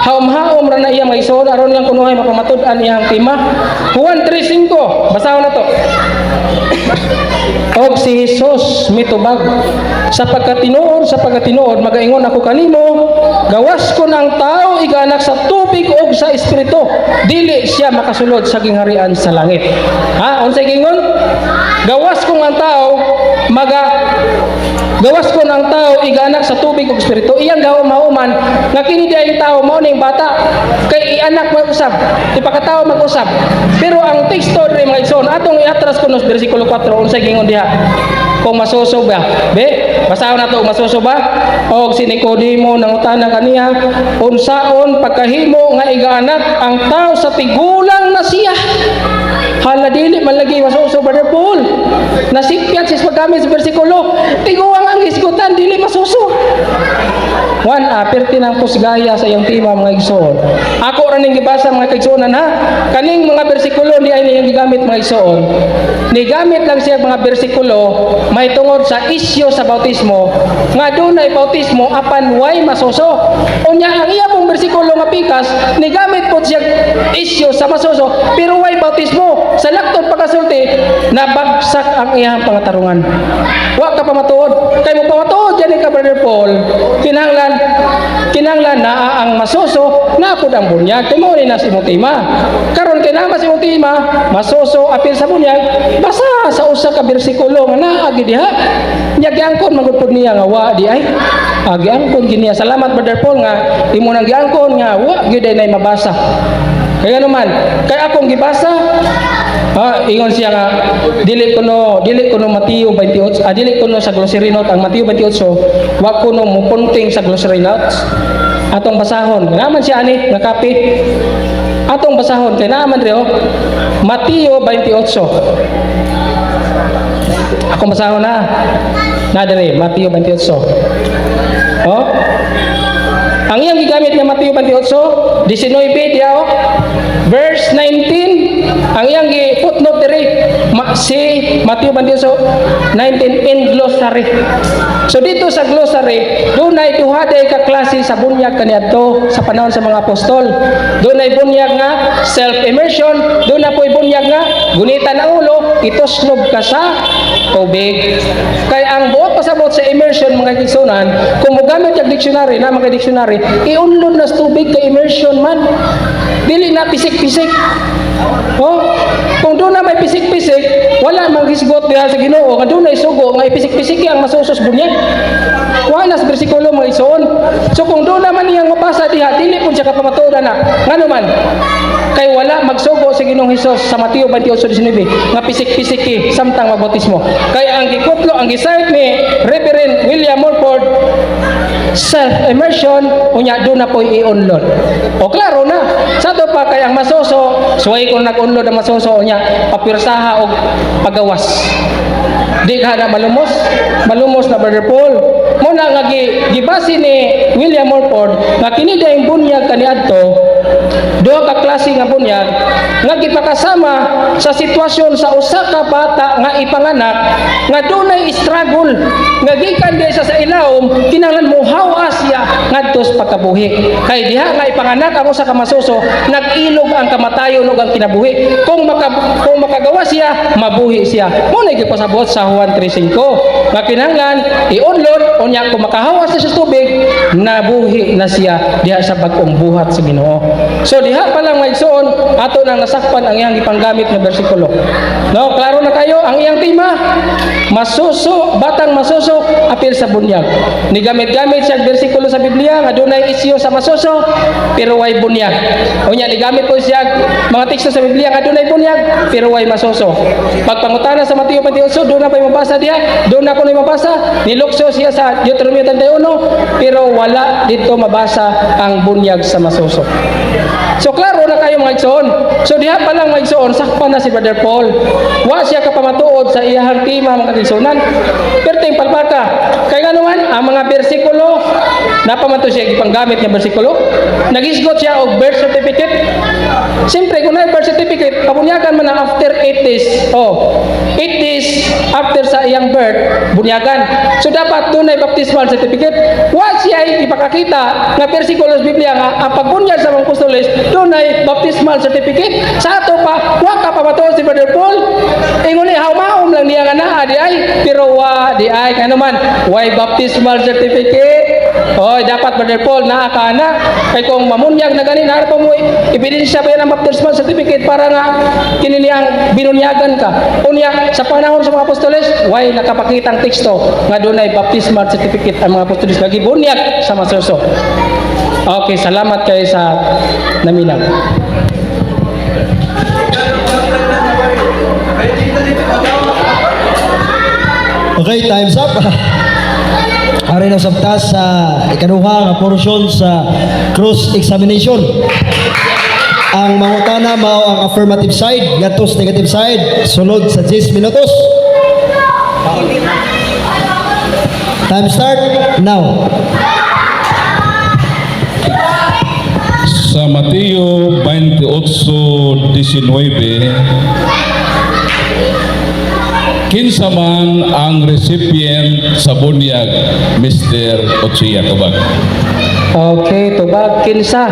Haom-haom ra na iya, mga igsoon, aron lang kunuhay mapamatud-an iyang tema. Juan 3.5, basahon na to. Og si Jesus mitubag, "Sa pagkatinuod, magaingon ako kanimo, gawas kon ang tao igaanak sa tubig og sa espiritu, dili siya makasulod sa gingharian sa langit." Ha, unsay giingon? Gawas kon ang tao igaanak sa tubig ug espiritu. Iyang gawa mauman nga kini di ay tao mao ning bata kay ianak mag-usab, ipakatao mag-usab. Pero ang teksto diri, mga igsoon, atong iatras kuno sa bersikulo 4. Unsay giingon diha kung masuso ba? Be, basahon nato masuso ba. Og si Nicodemo nangutana kaniya, "Unsaon pagkahimo nga igaanak ang tao sa tigulang na siya?" Hala, dili man lagi masuso, Brother Paul. Nasipyat sa paggamit sa bersikulo. Tiguang ang hisgutan, dili masuso. Juan, perti ng pusgaya sa iyang tema, mga igsoon. Ako ra ning gibasa, mga kaigsuonan, ha. Kaning mga bersikulo di ay niyang gigamit, mga igsoon. Nigamit lang siya mga bersikulo may tungod sa isyu sa bautismo nga dunay bautismo apan way masuso. Unya ang iya pong bersikulo nga pikas, nigamit po siya isyu sa masuso pero way bautismo. Sa laktod pagkasulti, nabagsak ang iyang pangatarungan. Wa ka pamatuod. Kay mo pamatuod yan ka, Brother Paul, kinahanglan kinahanglan naa ang masuso na pud ang bunyag. Kay mao ni nas imong tema. Karon kay naa mas imong tema, masuso apil sa bunyag, basa sa usa ka bersikulo nga naa gid diha. Nya giangkon man gud pud niya nga wa di ay. Ah, giangkon gid niya. Salamat, Brother Paul, nga imo nang giangkon nga wa gyud ay nay mabasa. Kaya naman, kay akong gibasa, ingon siya nga dili kuno Mateo 28, dili kuno sa glossary note ang Mateo 28, wa kuno mo punting sa glossary notes. Atong basahon. Naman siya ani nga copy. Atong basahon kay naaman rin, oh. Mateo 28. Akong basahon na. Na diri Mateo 28. Oh. Ang iyang gigamit nga Mateo 28, 19 diya, oh. Verse 19, ang iyang gi footnote diri si Mateo 28 19 in glossary. So dito sa glossary, dunay duha day ka klase sa bunyag kaniadto sa panahon sa mga apostol. Dunay bunyag nga self-immersion, duna po'y bunyag nga gunitan ang ulo, ituslob ka sa tubig. Kay ang buot pasabot sa immersion, mga kaigsuonan, kung mogamit yung dictionary na mga dictionary, iunlod na sa tubig kay immersion man. Dili na pisik-pisik. Oh, kung doon na may pisik-pisik, wala mang hisgot diha sa Ginoo nga doon ay sugo nga ipisik-pisik ang masusos bunyag. Wala sa bersikulo, mga igsoon. So kung doon naman iyang mabasa diha, dili pud siya kapamatuodan na. Ngano man? Kay wala magsugo sa Ginoong Hesus sa Mateo 28:19 nga pisik-pisiki samtang magbautismo. Kay ang gikutlo, ang gisayt ni Reverend William Mulford, self-immersion, unya doon na po'y i-unload. O klaro na. Sa to pa kay ang masuso, suway kung nag-unload ang masuso, unya papirsaha og pagawas. Di ka na malumos, malumos na, Brother Paul. Muna nga gibase ni William Mulford nga kini dayong bunyag kaniadto, duha ka klase nga bunyag nga gipakasama sa sitwasyon sa usa ka bata nga ipanganak nga dunay struggle nga gikan di sa ilawom, kinahanglan mohawas siya ngadto sa pagkabuhi. Kay diha nga ipanganak ang usa ka masuso, nag-ilog ang kamatayon ug ang kinabuhi. Kung makagawa siya, mabuhi siya. Mo na gipasabot sa Juan 3:5 nga kinahanglan i-unlod, unya kung makahawas siya sa tubig, nabuhi na siya diha sa bag-ong buhat sa Ginoo. So diha pa lang, mga igsoon, ato nang nasakpan ang iyang gipanggamit nga bersikulo. No, klaro na kayo ang iyang tema. Masuso, batang masuso apil sa bunyag. Nigamit-gamit siya bersikulo sa Biblia nga dunay isyu sa masuso pero way bunyag. Unya nigamit po siya mga teksto sa Biblia nga dunay bunyag pero way masuso. Pagpangutana sa Mateo 28, doon na ba'y mabasa diha? Doon na ko na mabasa. Nilukso siya sa Deuteronomio 31 pero wala dito mabasa ang bunyag sa masuso. So klaro na kayo, mga igsoon. So diha pa lang, mga igsoon, sakpan na si Brother Paul. Wa siya kapamatuod sa iyahang tema, mga kaigsuonan. Perting palpaka. Kay nga naman, ang mga bersikulo Naa pa man to siya gipanggamit nga bersikulo. Naghisgot siya og birth certificate. Siyempre, kung naa birth certificate, pabunyagan man na after 8 days. Oh, 8 days after sa iyang birth, bunyagan. So dapat dunay baptismal certificate. Wa siya ipakakita nga bersikulo sa Biblia nga ang pagbunyag sa mga apostoles dunay baptismal certificate. Sa ato pa, wa ka pa matuo si Brother Paul. Ingon ni haum lang niya nga naa di ay, pero wa di ay kano man, way baptismal certificate. Oy, dapat, Brother Paul, naa ka na. Kay kung mamunyag na gani, naa pa mo ebidensya ba yan ang baptismal certificate para nga kini niyang binunyagan ka. Unya, sa panahon sa mga apostoles, way nakapakitang teksto nga dunay baptismal certificate ang mga apostoles nga gibunyag sa masuso. Okay, salamat kay sa naminaw. Okay, time's up. Ari na sabta sa ikaduha nga portion sa cross examination. Ang mangutana mao ang affirmative side ngadto sa negative side sulod sa 10 minutos. Time start now. Sa Mateo 28:19, kinsa man ang recipient sa bunyag, Mr. Ochia Tubag? Okay, tubag kinsa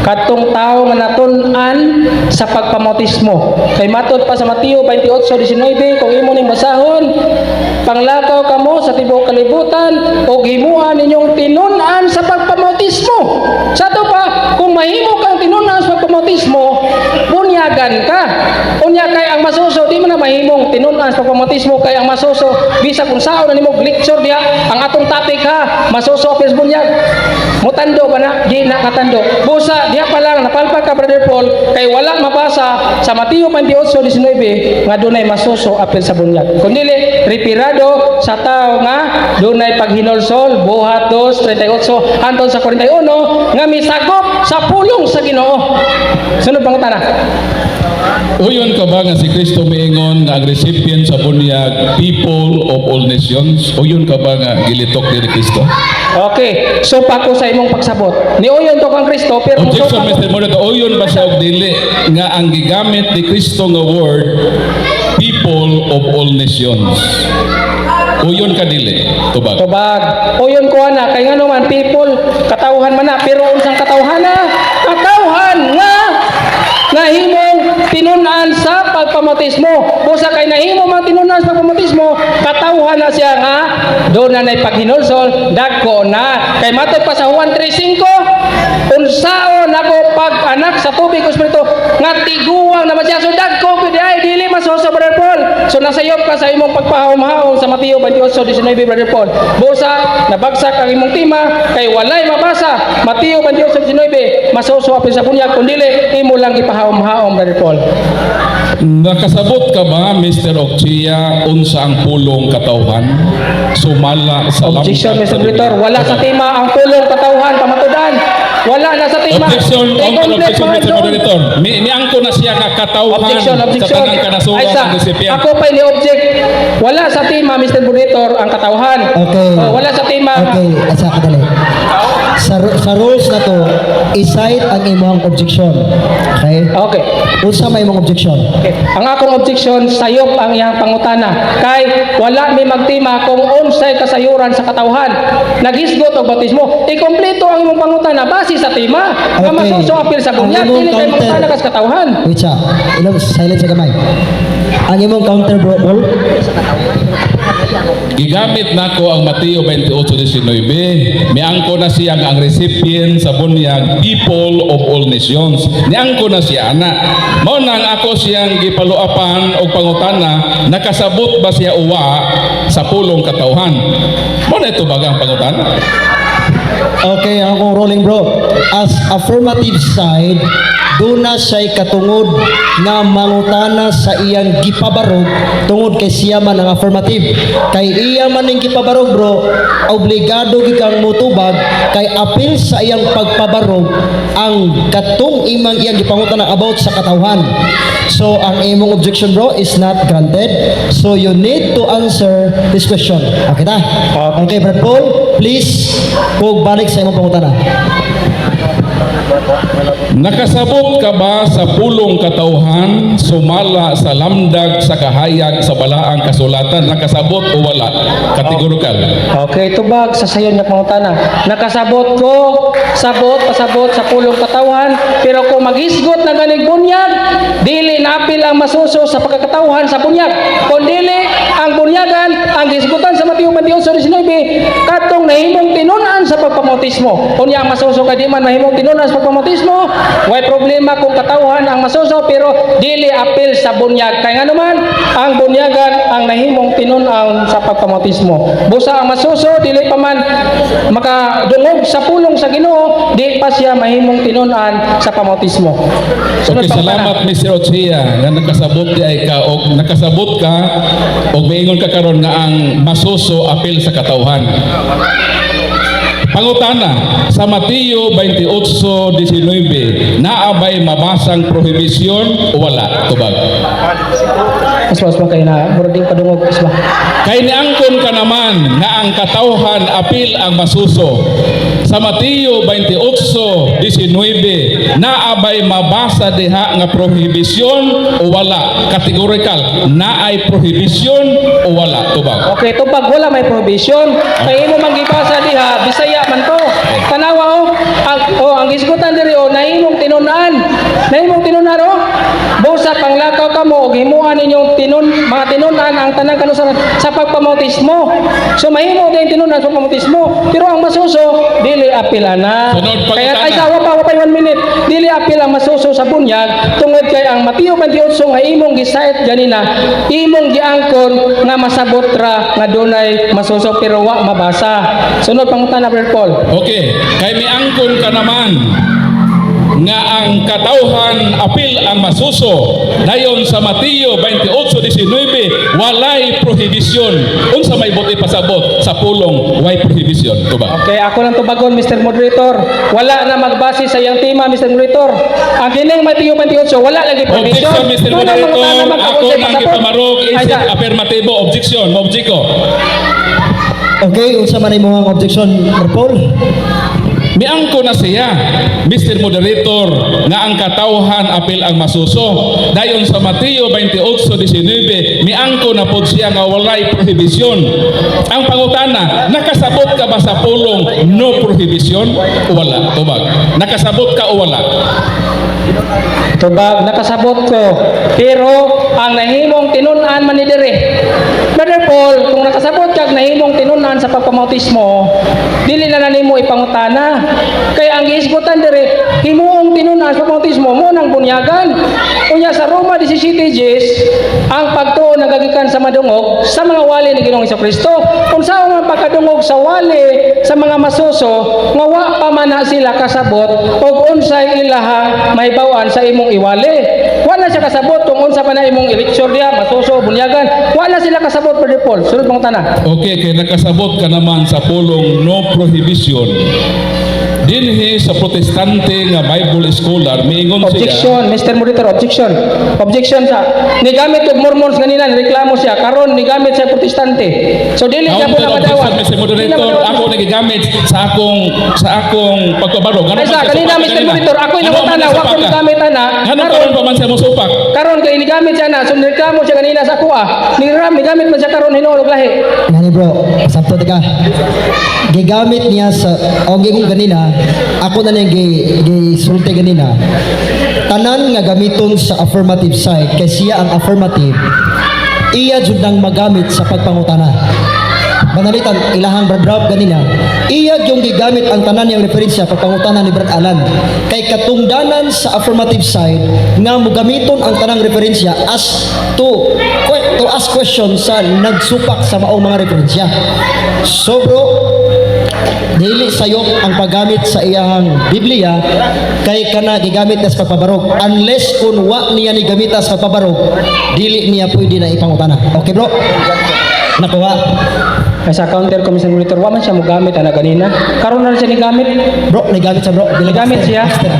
kadtong tawo nga natun-an sa pagpamautismo. Kay matod pa sa Mateo 28:19, kung imo ning basahon, "Panglakaw kamo sa tibuok kalibutan ug himua ninyong tinun-an sa pagpamautismo." Sa ato pa, kung mahimo kang tinun-an sa pagpamautismo, bunyagan ka. Unya kay ang masuso di man na mahimong tinun-an sa pagpamautismo, kay ang masuso bisa kung saon na nimo lecture diha ang atong topic ha, masuso apil sa bunyag. Mutando ba na? Di na katando. Busa, diha pa lang, napalpak ka, Brother Paul, kay wala mabasa sa Mateo 28:19 nga dunay masuso apil sa bunyag. Kung dili, referado sa tao nga dunay paghinulsol, Buhat 2:38 hangtod sa 41, nga misagop sa pulong sa Ginoo. Sunod pangutana. Uyon ka ba nga si Kristo miingon nga ang recipient sa bunyag people of all nations? Uyon ka ba nga gilitok ni Kristo? Okay, so pa ko sa imong pagsabot. Niuyon to kang Kristo, pero Objection, musupa ko- Mr. Moderator. Uyon ba siya og dili nga ang gigamit ni Kristo nga word people of all nations? Uyon ka dili? Tubag. Tubag. Uyon ko ana kay ngano man people katawhan man na, pero unsang katawhan na? Katawhan nga nahimong tinun-an sa pagpamautismo. Busa kay nahimo man tinun-an sa pagpamautismo, katawhan na siya nga doon na nay paghinulsol, dagko na. Kay matod pa sa Juan 3:5, unsaon ako pag-anak sa tubig o espiritu nga tiguang naman siya. So dagko gyud ay dili masuso, Brother Paul. So nasayop ka sa imong pagpahumhaom sa Mateo 28:19, Brother Paul. Busa nabagsak ang imong tema kay walay mabasa Mateo 28:19 masuso apil sa bunyag, kun dili imo lang gipahumhaom, Brother Paul. Nakasabot ka ba, Mr. Ochia, unsa ang pulong katawhan? Sumala sa Objection, lamkat Mr. sa Moderator. Wala sa tema ang pulong katawhan, pamatudan. Wala na sa tema. Objection, counter I-complete objection, mga Mr. igsoon. Moderator. Miangko na siya nga katawhan Objection, sa objection. tanang kanasuran Ay, sa, ang recipient. ako pa ni-object. Wala sa tema, Mr. Moderator, ang katawhan. Okay. Oh, wala sa tema. Okay, asa kadali. Sa rules na to, i-cite ang imong objection. Okay? Okay. Unsa may imong objection? Okay. Ang akong objection, sayop ang iyang pangutana. Kay wala mi magtima kung unsay kasayuran sa katawhan. Naghisgot og bautismo. Ikompleto ang imong pangutana base sa tema. Nga Okay. masuso apil sa Ang bunyag, imong dili kay counter- mangutana kas katawhan. Wait sa. Ilang silence sa gamay. Ang imong counter, bro, Paul. Gigamit nako ang Mateo 28:19. Miangko na siya nga ang recipient sa bunyag people of all nations. Niangko na siya ana. Mao nang ako siyang gipaluapan og pangutana, nakasabot ba siya uwa sa pulong katawhan? Mao na ito baga ang pangutana. Okay, ang akong ruling, bro. As affirmative side, Duna siya'y katungod nga mangutana sa iyang gipabarog tungod kay siya man ang affirmative. Kay iya man ning gipabarog, bro, obligado gyud kang mutubag kay apil sa iyang pagpabarog ang katong imang iyang gipangutana about sa katawhan. So ang imong objection, bro, is not granted. So you need to answer this question. Okay ta? Okay, Brad Paul, please kog balik sa imong pangutana. Nakasabot ka ba sa pulong katawhan sumala sa lamdag sa kahayag sa balaang kasulatan? Nakasabot o wala? Categorical. Okay, tubag sa sayon nga pangutana. Nakasabot ko, sabot, pasabot sa pulong katawhan, pero kung maghisgot na ganig bunyag, dili naapil ang masuso sa pagkakatawhan sa bunyag. Kung dili ang bunyagan, ang hisgutan sa Mateo 28:19, katong nahimong tinun-an sa pagpamautismo. Unya ang masuso kay di man mahimong tinun-an sa pagpamautismo, way problema kung katawhan ang masuso, pero dili apil sa bunyag. Kay ngano man, ang bunyagan ang nahimong tinun-an sa pagpamautismo. Busa ang masuso dili pa man makadungog sa pulong sa Ginoo, di pa siya mahimong tinun-an sa pamautismo. Sunod Okay, pang salamat Mr. Ochea nga nakasabot di ay ka og nakasabot ka og miingon ka karon nga ang masuso apil sa katawhan. Pangutana sa Mateo 28:19, naa bay mabasang prohibisyon o wala? Tubag. Mas mas kay na murag di padungog mas ba. Kay niangkon ka naman nga ang katawhan apil ang masuso. Sa Mateo 28:19, naa bay mabasa diha nga prohibisyon o wala? Categorical, naay prohibisyon o wala? Tubag. Okay, tubag, wala may provision. Kay imo man gibasa diha, Bisaya man to. Tanawa oh, ang oh, ang gisgutan diri oh, nahimong tinun-an. Nahimong tinun-an oh. Busa panglakaw kamo og himuan ninyong tinun mga tinun-an ang tanang kanusaran sa pagpamautismo. So mahimo din tinun-an sa pagpamautismo, pero ang masuso dili apil ana. Sunod, Kaya pangutana. ay sa wa pa 1 minute. Dili apil ang masuso sa bunyag tungod kay ang Mateo 28 nga imong gisayt ganina, imong giangkon nga masabot ra nga dunay masuso pero wa mabasa. Sunod pangutana, Brother Paul. Okay, kay miangkon ka naman nga ang katawhan apil ang masuso dayon sa Mateo 28:19 walay prohibisyon. Unsa may buot pasabot sa pulong way prohibisyon? Tubag. Okay, ako lang tubagon, Mr. Moderator. Wala na magbase sa iyang tema, Mr. Moderator. Ang kining Mateo 28, wala lagi prohibition. Objection, Mr. Doon ang Moderator. mga tama Ako magkausay nang pasabot. gipamarog Ay, isip affirmatibo objection. Mo-object ko. Okay, unsa man imong objection, Brad Paul? Miangko na siya, Mr. Moderator, nga ang katawhan apil ang masuso. Dayon sa Mateo 28:19, miangko na pod siya nga walay prohibisyon. Ang pangutana, nakasabot ka ba sa pulong no prohibition o wala? Tubag. Nakasabot ka o wala? Tubag, nakasabot ko. Pero ang nahimong tinun-an man ni dire. Brother Paul, kung nakasabot kag nahimong tinun-an sa pagpamautismo, dili na na nimo ipangutana. Kaya ang gihisgutan dire, himuong tinun-an sa pagpamautismo mo nang bunyagan. Unya sa Roma 17:10, ang pagtuo nagagikan sa madungog sa mga wali ni Ginoong Kristo. Kung saan ang pagkadungog sa wali sa mga masuso, nga wa pa man na sila kasabot og unsay ilaha mahibaw-an sa imong iwali. Wa na siya kasabot kung unsa pa na imong i-lecture diha, masuso, bunyagan. Wa na sila kasabot, Brother Paul. Sunod pangutana. Okay, kay nakasabot ka naman sa pulong no prohibition. Dinhi sa Protestante nga Bible scholar, miingon siya. Objection, Mr. Moderator, objection. Objection sa nigamit og Mormons ganina, nireklamo siya karon nigamit sa Protestante. So dili siya po Counter na objection, madawat. Mr. Dili na Moderator. madawat. Ako nagigamit sa akong pagpabarog. Ano Ay man sa siya kanina, supak Mr. kanina? Moderator, ako Ano man nangutana, siya wa ko supak ka? nigamit ana. Ano Karon karon pa man siya mosupak? karon kay nigamit siya na, so nireklamo siya kanina sa ako ah. Niram nigamit man siya karon hinuon og lahi. Ngani bro, sabto ka. Gigamit niya sa o gigon ganina, ako na niyang gi gisulti ganina. Tanan nga gamiton sa affirmative side kay siya ang affirmative. Iya jud nang magamit sa pagpangutana. Manalitan ilahang Brad Ralph ganina, iya yung gigamit ang tanan niyang referensya pagpangutana ni Brad Alan. Kay katungdanan sa affirmative side nga mogamiton ang tanang referensya as to ask question sa nagsupak sa maong mga referensya. So bro, dili sayop ang paggamit sa iyahang Biblia kay kana gigamit na sa pagpabarog. Unless kung wa niya ni gamita sa pagpabarog, dili niya pwede na ipangutana. Okay, bro? Nakuha. Ay, sa counter ko, Mr. Monitor, wa man siya mogamit ana ganina. Karon na siya nigamit. Bro, nagamit siya, bro. Bilang Nigamit master. siya. Master.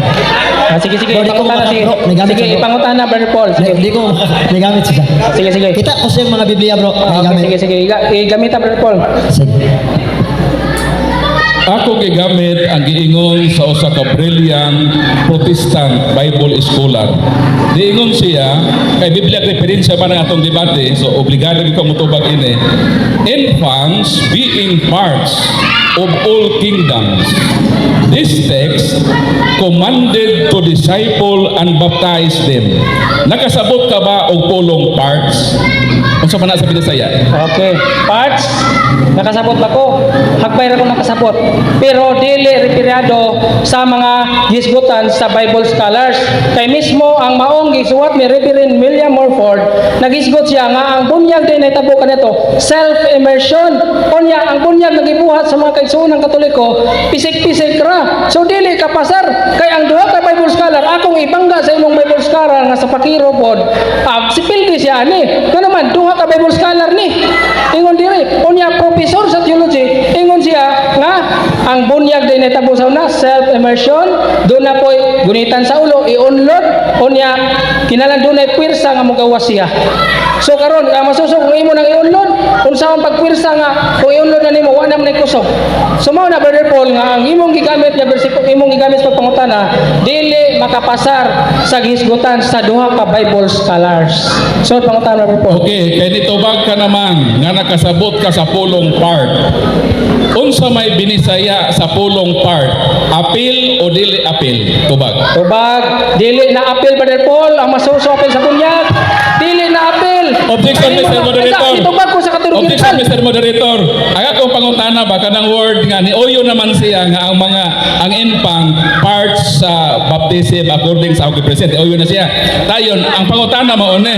Ah, sige, sige, Bro, di ko ipangutana, makaka- sige. bro, nagamit Sige, siya, bro. ipangutana, Brother Paul. Sige. Di ko nagamit siya. Sige, sige. Kita ko siyang mga Biblia, bro. Ah, okay, Nagamit. sige, sige. Igamita, Brother Paul. Sige. Ako gigamit ang giingon sa usa ka brilliant Protestant Bible scholar. Giingon siya kay Biblia referensya man ang atong debate, so obligado gyud ko motubag ini. Infants being parts of all kingdoms. This text commanded to disciple and baptize them. Nakasabot ka ba og pulong "parts"? Unsa man na sa Binisaya? Okay. Parts, nakasabot ba ko? Hagbay ra ko nakasabot. Pero dili referado sa mga gisgutan sa Bible scholars. Kay mismo ang maong gisuwat ni Reverend William Morford, nagisgot siya nga ang bunyag din nahitabo kaniadto, self-immersion. Unya, ang bunyag nga gibuhat sa mga kaigsuonan Katoliko, pisik-pisik ra. So dili ka pasar kay ang duha ka Bible scholar akong ibangga sa imong Bible scholar nga sa Pakiro pod. Si pildi siya ani. Ngano man duha ka Bible scholar ni. Ingon diri, unya professor sa theology, ingon siya nga ang bunyag din nahitabo sa una, self-immersion, doon na po'y gunitan sa ulo, iunlod, unya kinalan dunay puwersa nga mogawas siya. So karon ang masuso kung imo nang iunlod, unsa ang pagpuwersa nga kung iunlod na nimo wa na man kusog. So mao na, Brother Paul, nga ang imong gigamit nga bersikulo, imong gigamit sa pagpangutana, dili makapasar sa gihisgutan sa duha ka Bible scholars. So pangutana, Brother Paul. Okay, kay nitubag ka naman nga nakasabot ka sa pulong "part". Unsa may Binisaya sa pulong "part"? Apil o dili apil? Tubag. Tubag, dili na apil, Brother Paul, ang masuso apil sa bunyag. Dili na apil. Objection, Kay Mr. Moderator. Itubag ko sa Objection, Katoliko. Mr. Moderator. Ang akong pangutana ba kanang word nga ni Oyo naman siya nga ang mga ang infant parts sa baptism according sa akong present. Oyo na siya. Tayon, ang pangutana mao ni.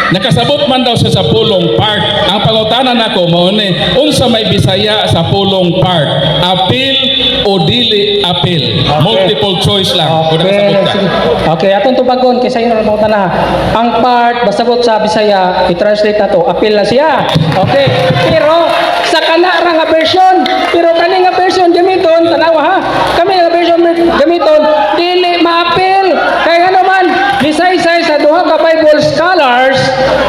Nakasabot man daw siya sa pulong "part". Ang pangutana nako mao ni, unsa may Bisaya sa pulong "part"? Apil o dili apil? Multiple choice lang. Kung Okay, nakasabot ka. sige. Okay, atong tubagon kaysa inyo ang pangutana. Ang "part" basabot sa Bisaya, i-translate na to, apil na siya. Okay. Pero sa kana ra nga version, pero kani nga version gamiton, tanawa ha. Kami nga version gamiton, dili maapil. Kay ano man, bisaysay sa duha ka Bible scholars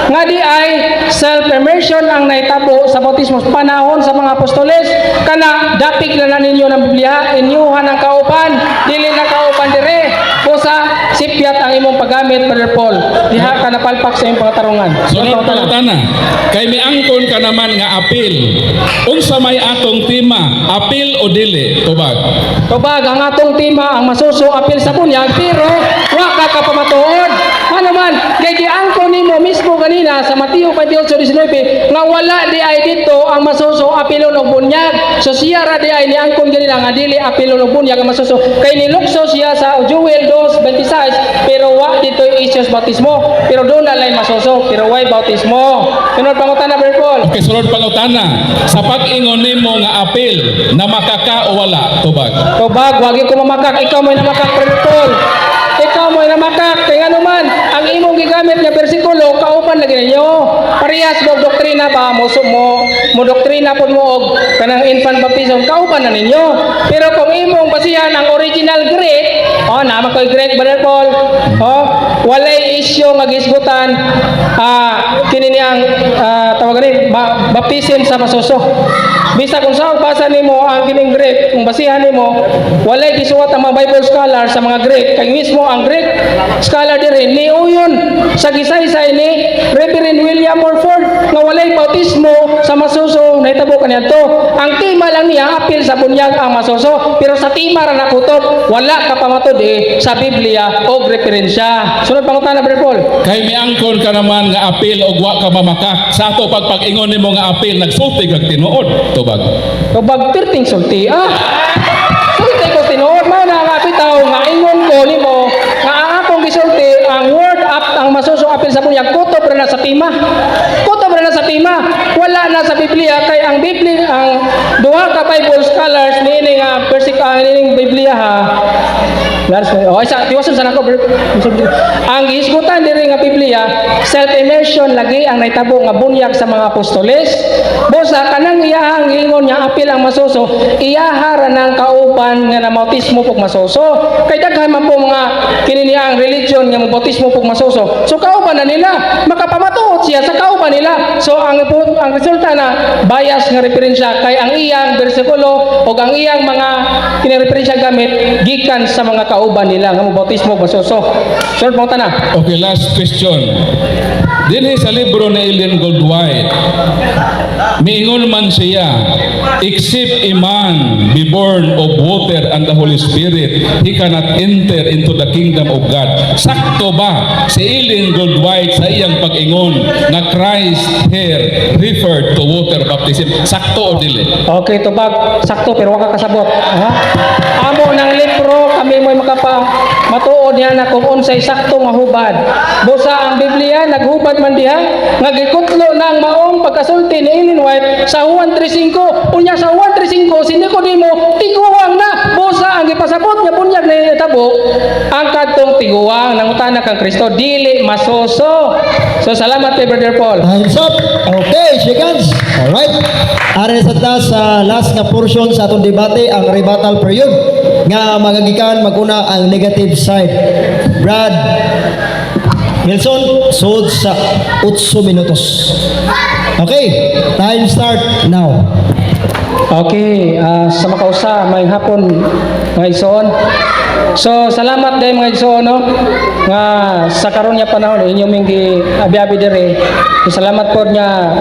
nga di ay self-immersion ang nahitabo sa bautismo panahon sa mga apostoles. Kana dapik na na ninyo ng Biblia, inyuhan ang kauban, dili na kauban dire busa sipyat ang imong paggamit, Brother Paul. Diha ka napalpak sa imong pangatarungan. Sunod pangutana. Kay miangkon ka naman nga apil. Unsa may atong tema? Apil o dili? Tubag. Tubag, ang atong tema ang masuso apil sa bunyag, pero wa ka kapamatuod. Ano man, kay giangkon nimo mismo kanina sa Mateo 28:19 nga wala di ay dito ang masuso apilon og bunyag. So siya ra di ay niangkon ganina nga dili apilon og bunyag ang masuso. Kay nilukso siya sa Joel 2:26, pero wa dito issues bautismo. Pero doon na lay masuso pero way bautismo. Sunod pangutana, Brother Paul. Okay, sunod pangutana. Sa pag-ingon nimo nga apil, namakaka o wala? Tubag. Tubag, wagi ko mamakak, ikaw mo'y namakak, Brother Paul. Ikaw mo'y namakak. Kaya nga naman, ang imong gigamit nga bersikulo, kauban lagi ninyo. Parehas mo doktrina ba, mo doktrina pod mo og kanang infant baptism, kauban na ninyo. Pero kung imong basihan ang original Greek, oh, naman ko'y Greek, Brother Paul, oh, walay isyu nga gisgutan, kini niyang, tawagan ni, baptism sa masuso. Bisag kung saan basa nimo ang kining Greek, kung basihan nimo, walay gisuwat ang mga Bible scholar sa mga Greek. Kay mismo ang Greek scholar diri niuyon sa gisaysay ni Reverend William Morford nga walay bautismo sa masuso nahitabo kaniadto. Ang tema lang niya apil sa bunyag ang masuso, pero sa tema ra nakutob, wala ka pamatud eh, sa Biblia o referensya. Sunod pangutana, Brother Paul. Kay miangkon ka naman nga apil apil og wa ka mamakak. Sa ato pagpag-ingon nimo nga apil, nagsulti kag tinuod. Tubag. Tubag perting sulti. Ah. Sulti ko tinuod mao na nga bitaw nga ingon ko nimo nga ang akong gisulti ang word up ang masuso apil sa bunyag kutob ra na sa tema. Kutob ra na sa tema. Wala na sa Biblia kay ang Biblia, ang duha ka Bible scholars niini nga niining Biblia ha. Lars, oh, isa, tiwason sa nako. Ang gihisgutan diri nga Biblia, self-immersion lagi ang nahitabo nga bunyag sa mga apostoles. Busa kanang iyahang giingon nga apil ang masuso, iyaha ra ng kauban nga namautismo pug masuso. Kay daghan man po mga kini niya ang religion nga mobautismo pug masuso. So kauban na nila, makapamatuod siya sa kauban nila. So ang resulta na bias nga referensya kay ang iyang bersikulo o ang iyang mga kinireferensya gamit gikan sa mga kauban nila nga mobautismo ug masuso. Sir, pangutana na. Okay, last question. Dinhi sa libro ni Ellen Goldwhite, miingon man siya, "Except a man be born of water and the Holy Spirit, he cannot enter into the kingdom of God." Sakto ba si Ellen Goldwhite sa iyang pag-ingon na Christ here referred to water baptism? Sakto o dili? Okay, tubag, sakto pero wa ka kasabot. Ha? Amo ng libro kami mo'y makapa matuod niya na kung unsay sakto nga hubad. Busa ang Biblia naghubad man diha nga gikutlo na ang maong pagkasulti ni Ellen White sa Juan 3:5. Unya sa Juan 3:5 si Nicodemo tiguang na. Busa ang gipasabot nga bunyag na hitabo ang kadtong tiguang nangutana kang Kristo, dili masuso. So salamat kay Brother Paul. Time's up. Okay, shake hands. Alright. Ari sa ta sa last nga portion sa atong debate, ang rebuttal period nga magagikan maguna ang negative side. Brad Wilson, sud sa 8 minutos. Okay, time start now. Okay, sa makausa, may hapon mga igsoon. So salamat din mga igsoon, no, nga sa karon nga panahon inyo ming gi abi-abi diri. So, salamat pod nga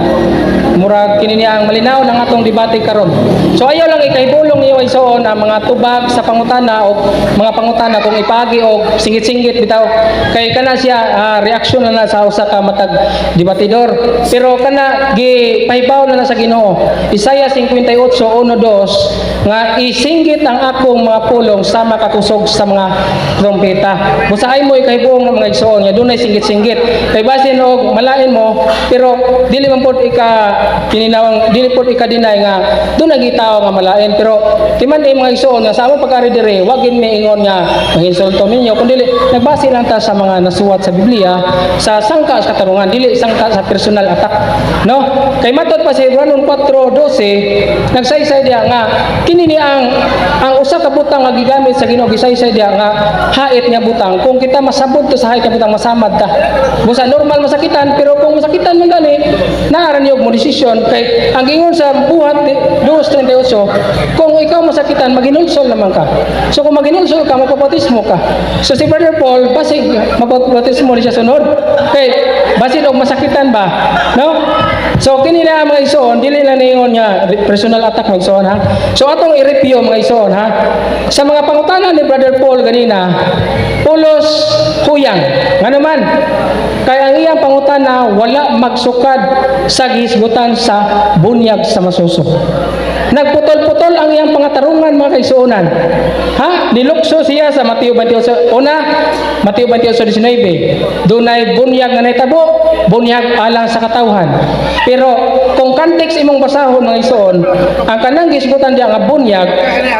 murag kini niya ang malinaw ng atong debate karon. So ayaw lang ikahibulong niyo, igsoon, ang mga tubag sa pangutana o mga pangutana kung ipagi o singit-singit bitaw kay kana siya reaksyon na na sa usa ka matag debatidor. Pero kana gipahibaw na na sa Ginoo. Isaiah 58:1-2 nga isinggit ang akong mga pulong sama kakusog sa mga trompeta. Busahay mo ikahibuong ng mga igsoon nga dunay singgit-singgit. Kay basin og malain mo pero dili man pod ika kininawang dili pod ika deny nga dunay gitawo nga malain, pero timan eh mga igsoon nga sa among pag-ari diri wa gid may ingon nga manginsulto ninyo kun dili nagbase lang ta sa mga nasuwat sa Biblia sa sangka sa katarungan, dili sangka sa personal attack, no? Kay matod pa sa Hebreo 4:12 nagsaysay diya nga kini ni ang usa ka butang nga gigamit sa Ginoo, gisaysay diya nga hait nga butang. Kung kita masabot to sa hait nga butang, masamad ta. Busa normal masakitan, pero kung masakitan man gani naa ra niyog mo desisyon kay ang gingon sa Buhat 2:38, kung ikaw masakitan maginulsol naman ka. So kung maginulsol ka, mapabautismo ka. So si Brother Paul basig mapabautismo ni siya sunod kay basin og masakitan ba, no? So kini na mga igsoon, dili lang ningon nga personal attack, mga igsoon, ha. So atong i-review, mga igsoon, ha. Sa mga pangutana ni Brother Paul ganina, pulos huyang. Ngano man kay ang iyang pangutana wala magsukad sa gihisgutan sa bunyag sa masuso. Nagputol-putol ang iyang pangatarungan, mga kaigsuonan. Ha? Nilukso siya sa Mateo 28. Una, Mateo 28:19. Dunay bunyag nga nahitabo, bunyag alang sa katawhan. Pero kung context imong basahon, mga igsoon, ang kanang gisgutan diya nga bunyag,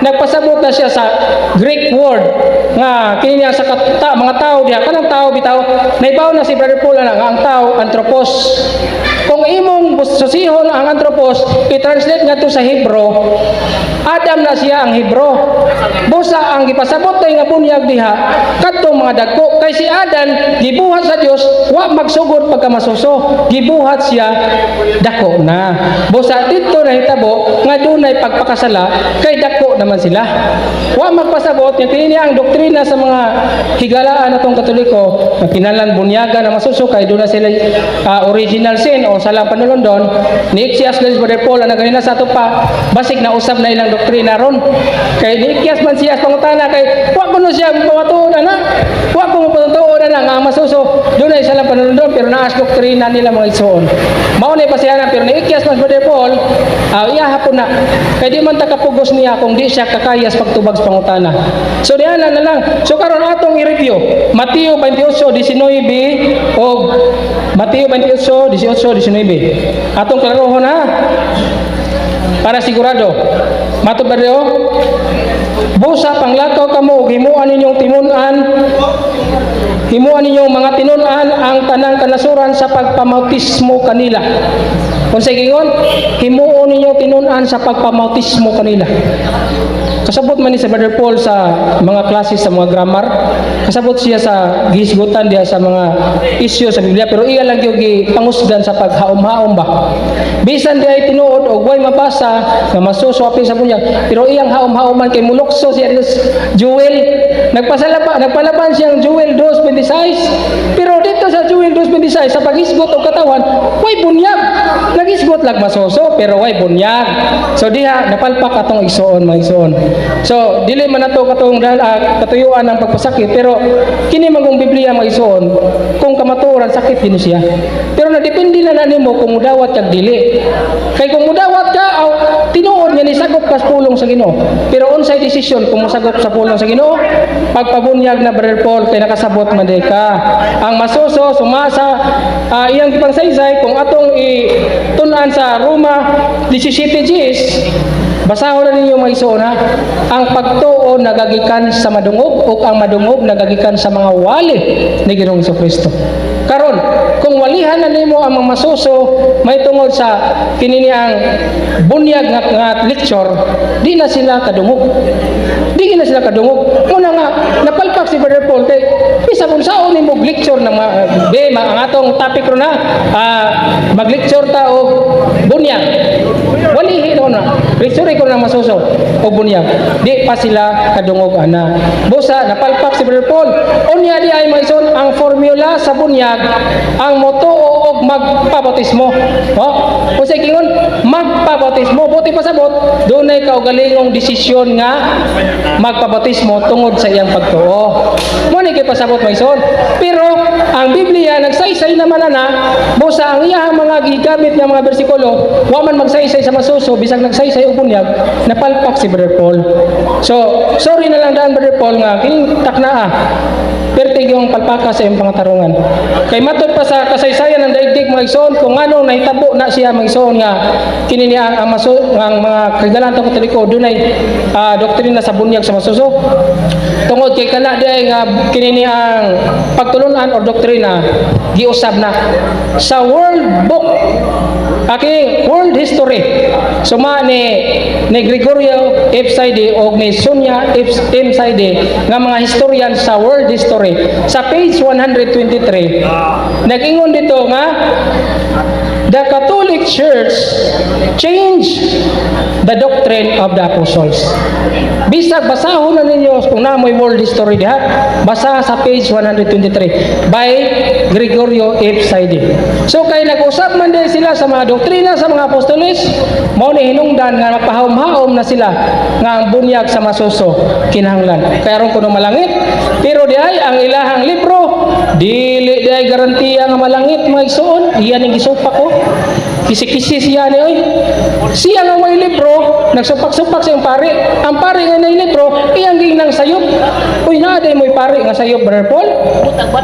nagpasabot na siya sa Greek word nga kini niya sa mga tao diya, kanang tao bitaw, naibaw na si Brother Paul na nga ang tao anthropos. Kung imong susihon ang anthropos, i-translate nga to sa Hebrew, Adam na siya ang Hebrew. Busa ang gipasabot na nga bunyag diha kadtong mga dagko kay si Adan gibuhat sa Dios wa magsugod pagkamasuso, gibuhat siya dako na. Busa didto nahitabo nga dunay pagpakasala kay dako naman sila. Wa magpasabot nga kini ang doktrina sa mga higalaan atong Katoliko nga kinahanglan bunyaga na masuso kay doon na sila original sin o salang panulondon ni Ixias Gladys. Brother Paul ana ganina sa ato pa basig na usab na ilang doktrina ron kay ni Ixias man siya pangutana kay wa kuno siya pamatuod ana. Wa ko mo patutuo na lang ang masuso dunay silang panunundon, pero naas doktrina nila, mga igsoon. Mao ni pasiyanan, pero niikyas mas Brother Paul, iya hapon na. Kay di man ta kapugos niya kung di siya kakayas pagtubag sa pangutana. So diana na lang. So karon atong i-review. Mateo 28:19 og Mateo 28:18, 19. Atong klarohon ha. Para sigurado. Matod ba diyo? Busa panglakaw kamo ug himuan ninyong mga tinun-an ang tanang kanasuran sa pagpamautismo kanila. Kung sa gingon, himuon ninyo tinun-an sa pagpamautismo kanila. Kasabot man ni sa Brother Paul sa mga klase sa mga grammar. Kasabot siya sa gihisgutan diha sa mga isyu sa Biblia, pero iya lang gyud gipangusgan sa paghaom-haom ba. Bisan di ay tinuod og way mabasa nga masuso apil sa bunyag, pero iyang haom-haoman kay mulukso siya dito sa Joel. Nagpasalaba, nagpalaban siyang Joel 2:26. Pero dito sa Joel 2:26 sa paghisgot og katawan, way bunyag. Nagisgot lag masuso pero way bunyag. So diha napalpak atong igsuon, mga igsuon. So dili man nato katong katuyuan ng pagpasakit, pero kini man kung Biblia, mga igsuon, kung kamatuoran sakit din siya. Pero nadepende na nimo kung mudawat kag dili. Kay kung mudawat ka, aw, tinuod nga nisagop ka sa pulong sa Ginoo. Pero unsay desisyon kung mosagop sa pulong sa Ginoo? Pagpabunyag na, Brother Paul, kay nakasabot man di ka. Ang masuso sumasa iyang gipangsaysay kung atong itun-an sa Roma 17 Gs. Basahon na ninyo, mga igsoon ha. Ang pagtuo nagagikan sa madungog o ang madungog nagagikan sa mga wali ni Ginoong Kristo. Karon, kung walihan na nimo ang mga masuso may tungod sa kini ang bunyag nga lecture, di na sila kadungog. Di na sila kadungog. Muna nga napalpak si Brother Paul kay bisa kung saon nimo lecture ng mga be ma, ang atong topic ron na mag-lecture ta og bunyag. Walihi na. Lecture ko na masuso og bunyag. Di pa sila kadungog ana. Busa napalpak si Brother Paul. Unya di ay maison ang formula sa bunyag ang motuo og magpabautismo. Oh, unsay kingon magpabautismo, buti pasabot dunay kaugalingong desisyon nga magpabautismo tungod sa iyang pagtuo. Mo ni kay pasabot, maison. Pero ang Biblia nagsaysay naman ana, busa ang iyang mga gigamit nga mga bersikulo wa man magsaysay sa masuso bisag nagsaysay og bunyag, napalpak si Brother Paul. So sorry na lang daan, Brother Paul, nga kining taknaa pertig yung palpaka sa iyong pangatarungan. Kay matod pa sa kasaysayan ng daigdig, mga igsoon, kung anong nahitabo na siya, mga igsoon, nga kini niya ang, maso, ang mga kagalan ng Katoliko dunay doktrina sa bunyag sa masuso. Tungod kay kana di ay nga kini niya ang pagtulunan o doktrina giusab na sa World Book. Aki World History. Suma ni Gregorio F. Saide o ni Sonia F. M. Saide nga mga historian sa World History. Sa page 123, nag-ingon dito nga the Catholic Church changed the doctrine of the apostles. Bisag basahon na ninyo kung namoy world history diha, basa sa page 123 by Gregorio F. Saide. So kay nag-usap man din sila sa mga doktrina sa mga apostoles, mao ni hinungdan nga magpahom-haom na sila nga ang bunyag sa masuso kinahanglan. Kaya aron kuno malangit, pero di ay ang ilahang libro dili di ay garantiya nga malangit, mga igsuon, iyan ang gisupak ko. Kisi-kisi siya ni oy. Siya nga may libro, nagsupak-supak sa iyang pare. Ang pare nga nay libro, iyang ginang sayop. Uy, naa day mo'y pare nga sayop, Brother Paul.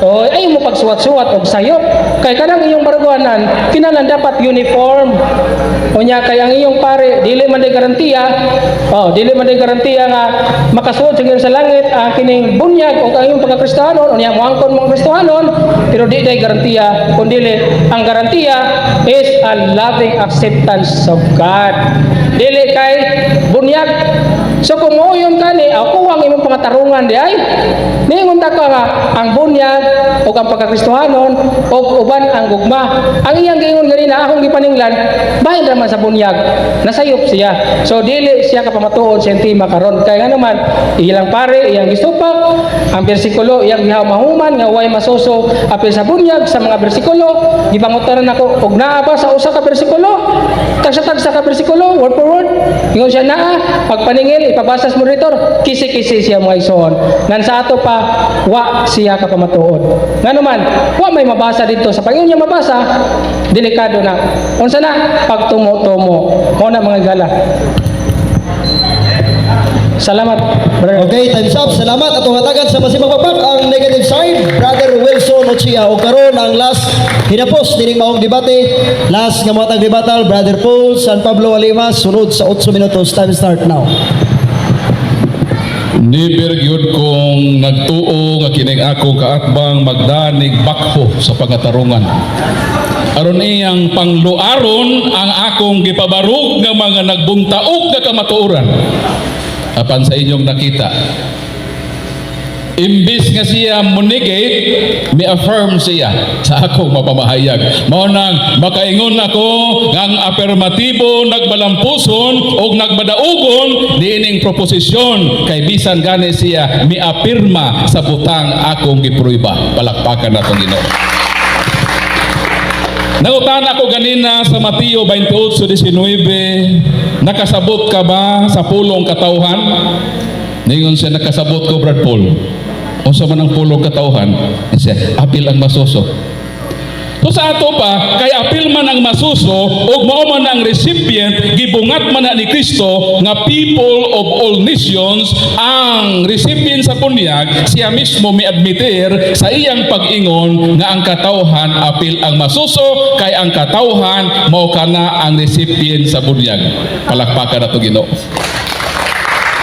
Oy, ay mo pagsuwat-suwat og sayop. Kay kanang iyong baruganan, kinahanglan dapat uniform. Unya kay ang iyong pare dili man day garantiya, oh, dili man day garantiya nga makasuod sa langit ang kining bunyag o ang iyong pagkakristohanon, unya moangkon mong Kristohanon, pero di day garantiya, kun dili ang garantiya is a loving acceptance of God. Dili kay bunyag. So kung moyon kani, ako ang imong pangatarungan di ay. Niingon ta ka nga ang bunyag o ang pagkakristohanon o uban ang gugma. Ang iyang giingon ganina akong gipaninglan, bahin raman sa bunyag. Nasayop siya. So dili siya kapamatuod sa tema karon. Kay nga naman ilang pare iyang gisupak, ang bersikulo iyang gihumahuman nga way masuso apil sa bunyag sa mga bersikulo, gipangutanan ako og naa ba sa usa ka bersikulo. Tagsa-tagsa ka bersikulo, word for word. Ingon siya naa, pagpaningil, ipabasa sa moderator, kisi-kisi siya, mga igsoon. Ngan sa ato pa, wa siya kapamatuod. Ngano man, wa may mabasa dito. Sa pag niya mabasa, delikado na. Unsa na? Pagtumo-tumo. Mao na, mga higala. Salamat, brother. Okay, time's up. Salamat. Atong hatagan sa masimang pakpak ang negative side, Brother Wilson Ochia. O karon ang last hinapos nining maong debate. Last nga matag debatal, Brother Paul San Pablo Alima, sunod sa 8 minutos. Time start now. Never gyud kong nagtuo nga kining akong kaatbang magdanig bakho sa pagatarungan. Aron iyang pangluaron ang akong gipabarog nga mga nagbuntaog nga kamatuoran. Apan sa inyong nakita, imbis nga siya munegate, mi-affirm siya sa akong mapamahayag. Mao nang makaingon ako nga ang apermatibo nagbalampuson o nagmadaugon niining proposisyon kay bisan gani siya mi-apirma sa butang akong gipruiba. Palakpakan natong Ginoo. Nangutana ko ganina sa Mateo 28:19, "Nakasabot ka ba sa pulong katawhan?" Ningon siya, "Nakasabot ko, Brad Paul." "Unsa man ang pulong katawhan?" Siya, "Apil ang masuso." So sa ato pa, kay apil man ang masuso, ug mao man ang recipient, gibungat man na ni Kristo nga people of all nations ang recipient sa bunyag, siya mismo mi-admitir sa iyang pag-ingon nga ang katawhan apil ang masuso, kay ang katawhan mao kana ang recipient sa bunyag. Palakpakan nato Ginoo.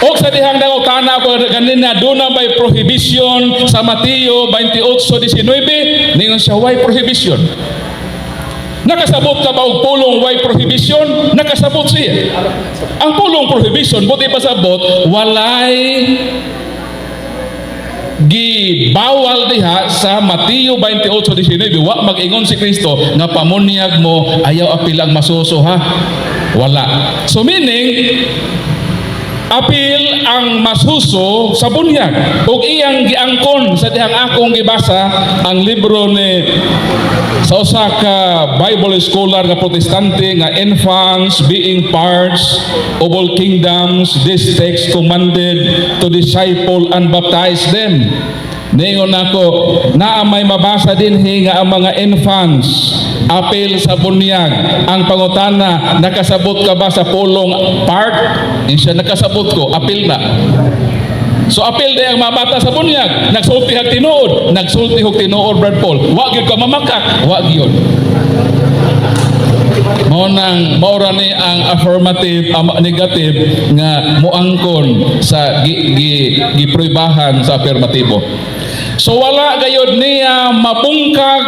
O sa dihang nangutana ko ganina, "Duna bay prohibition sa Mateo 28:19?" Ningon siya, "Why prohibition?" "Nakasabot ka ba og pulong why prohibition?" Nakasabot siya. Ang pulong prohibition, buti pasabot, walay gibawal diha sa Mateo 28:19. Wa mag-ingon si Kristo nga pamunyag mo, ayaw apil ang masuso ha. Wala. So meaning, apil ang masuso sa bunyag. Ug iyang giangkon sa dihang akong gibasa ang libro ni sa usa ka Bible scholar nga Protestante nga "Infants being parts of all kingdoms, this text commanded to disciple and baptize them." Ningon ako, naa may mabasa dinhi nga ang mga infants apil sa bunyag. Ang pangutana, "Nakasabot ka ba sa pulong part?" Insa, "Nakasabot ko, apil na." So apil di ang mga bata sa bunyag. Nagsulti hag tinuod, nagsulti hog tinuod, Brad Paul. Wa gyud ka mamakak, wa gyud. Mao nang mao ra ni ang affirmative, ang negative nga muangkon sa gi, gi, gipruibahan sa affirmatibo. So wala gayod niya mabungkag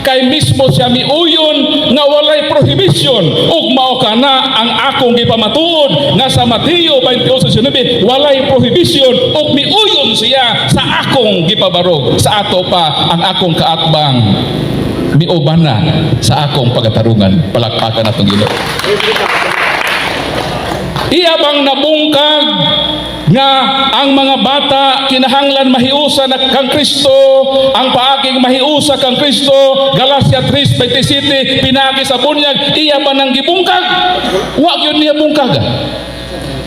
kay mismo siya miuyon nga walay prohibition, ug mao kana ang akong gipamatuod nga sa Mateo 28:19 walay prohibition, ug miuyon siya sa akong gipabarog. Sa ato pa, ang akong kaatbang miuban na sa akong pagatarungan. Palakpakan natong Ginoo. Iya bang nabungkag nga ang mga bata kinahanglan mahiusa na kang Kristo, ang paaging mahiusa kang Kristo, Galatia 3:27, pinaagi sa bunyag, iya ba nang gibungkag? Wa gyud niya bungkag.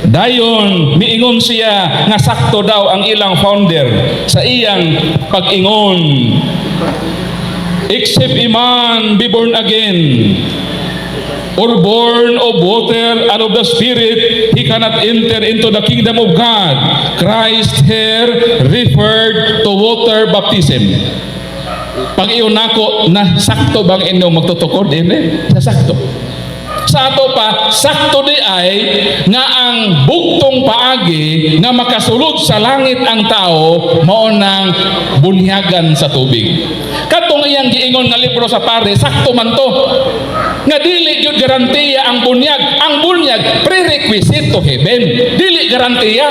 Dayon, miingon siya nga sakto daw ang ilang founder sa iyang pag-ingon. "Except a man be born again, or born of water and of the Spirit, he cannot enter into the kingdom of God. Christ here referred to water baptism." Pag iyon nako na sakto bang inyong magtutukod ini? Sa sakto. Sa ato pa, sakto di ay nga ang bugtong paagi nga makasulod sa langit ang tao mao nang bunyagan sa tubig. Katong iyang giingon nga libro sa pare, sakto man to. Nga dili gyud garantiya ang bunyag. Ang bunyag prerequisite to heaven. Dili garantiya.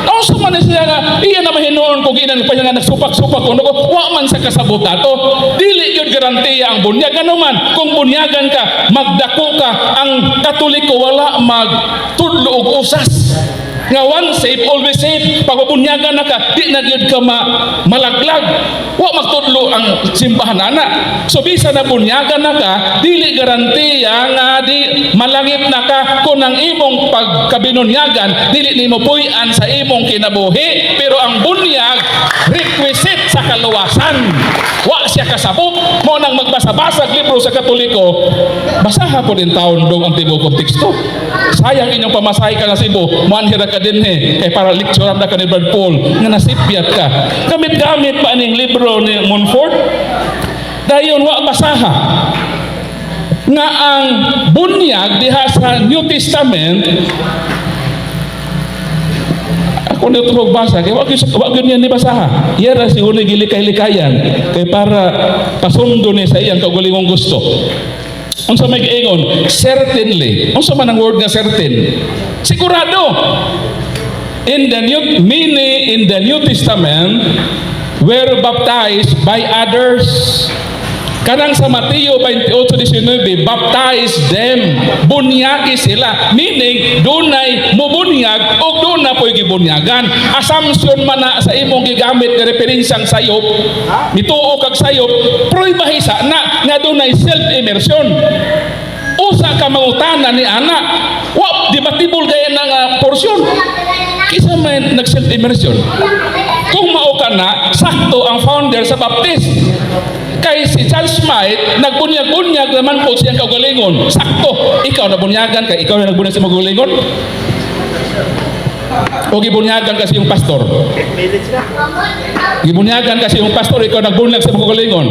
Unsa man ni siya nga iya na mahinuon kung ginan pa nga nagsupak-supak kuno ko, wa man sa kasabot ato. Dili gyud garantiya ang bunyag. Ano man kung bunyagan ka, magdako ka, ang Katoliko wala magtudlo og usas. Nga once saved, always saved. Pag mabunyagan na ka, di na gyud ka malaglag. Wa magtudlo ang simbahan ana. So bisan na bunyagan na ka, dili garantiya nga di malangit na ka kung ang imong pagkabinunyagan dili nimo puy-an sa imong kinabuhi. Pero ang bunyag, requisite sa kaluwasan. Wa siya kasabot mo nang magbasa-basag libro sa Katoliko, basaha po din taon dong ang tibuok teksto. Sayang inyong pamasahe ka na Cebu, moanhira ka din eh, kay para lecturean na ka ni Brad Paul, nga nasipyat ka. Gamit-gamit pa aning libro ni Montfort, dayon wa basaha nga ang bunyag diha sa New Testament. Ako na ito basa kay wa gyud niya ni basaha. Iya ra siguro gilikay-likayan kay para pasundo ni sa iyang kaugalingong gusto. Unsa may giingon? Certainly. Unsa man ang word nga certain? Sigurado. In the new many in the New Testament were baptized by others. Kanang sa Mateo 28:19, baptize them. Bunyagi sila. Meaning, dunay mubunyag o doon na po'y gibunyagan. Assumption man na sa imong gigamit nga referensyang sayop, mituo kag sayop, pruibahi sa na nga dunay self-immersion. Usa ka mangutana ni ana, wa debatable gaya na nga porsyon. Kinsa may nag self-immersion? Kung mao ka na, sakto ang founder sa Baptist. Kay si Charles Smythe, nagbunyag-bunyag naman po siyang kaugalingon. Sakto, ikaw na bunyagan, kay ikaw na nagbunyag sa kaugalingon. O gibunyagan kasi yung pastor. Gibunyagan kasi yung pastor, ikaw nagbunyag sa kaugalingon.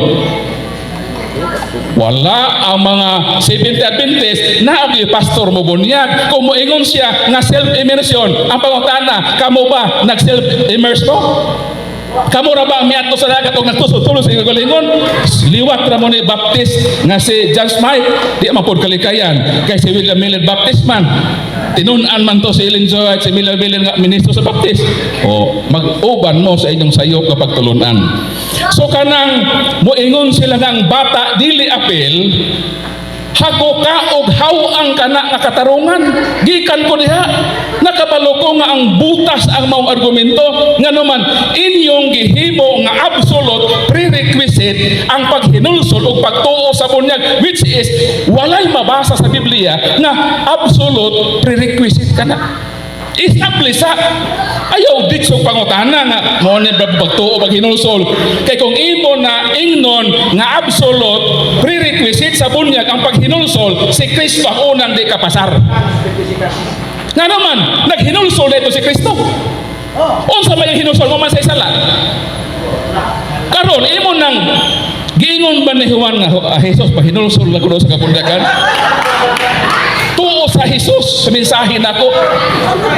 Wala ang mga Seventh Adventist na ang pastor mo bunyag. Kung moingon siya nga self-immersion, ang pangutana, kamo ba nag-self-immerse mo? Kamo ra ba ang miadto sa dagat og nagtusod-tulod sa inyong kaugalingon? Liwat ra mo ni Baptist nga si John Smythe, di man pod kalikayan kay si William Miller Baptist man. Tinun-an man to si Ellen G. White, si William Miller nga ministro sa Baptist. O mag-uban mo sa inyong sayop kapag tulunan. So kanang moingon sila nga ang bata dili apil, hago ka og haw-ang kana nga katarungan. Gikan ko diha, nakabalo ko nga ang butas ang maong argumento. Ngano man inyong gihimo nga absolute prerequisite ang paghinulsol ug pagtuo sa bunyag, which is walay mabasa sa Biblia nga absolute prerequisite kana. Establish sa ayaw ditsong pangutana nga mo ni ba pagtuo, paghinulsol, kay kung imo na ingnon nga absolute prerequisite sa bunyag ang paghinulsol, si Kristo ang unang di kapasar. Nga naman naghinulsol na ito si Kristo. Unsa may hinulsol mo man sa isala karon, imo nang giingon ba ni Juan nga Jesus pahinulsol na kuno sa kabunyagan? Tuo sa Jesus sa mensahe nako.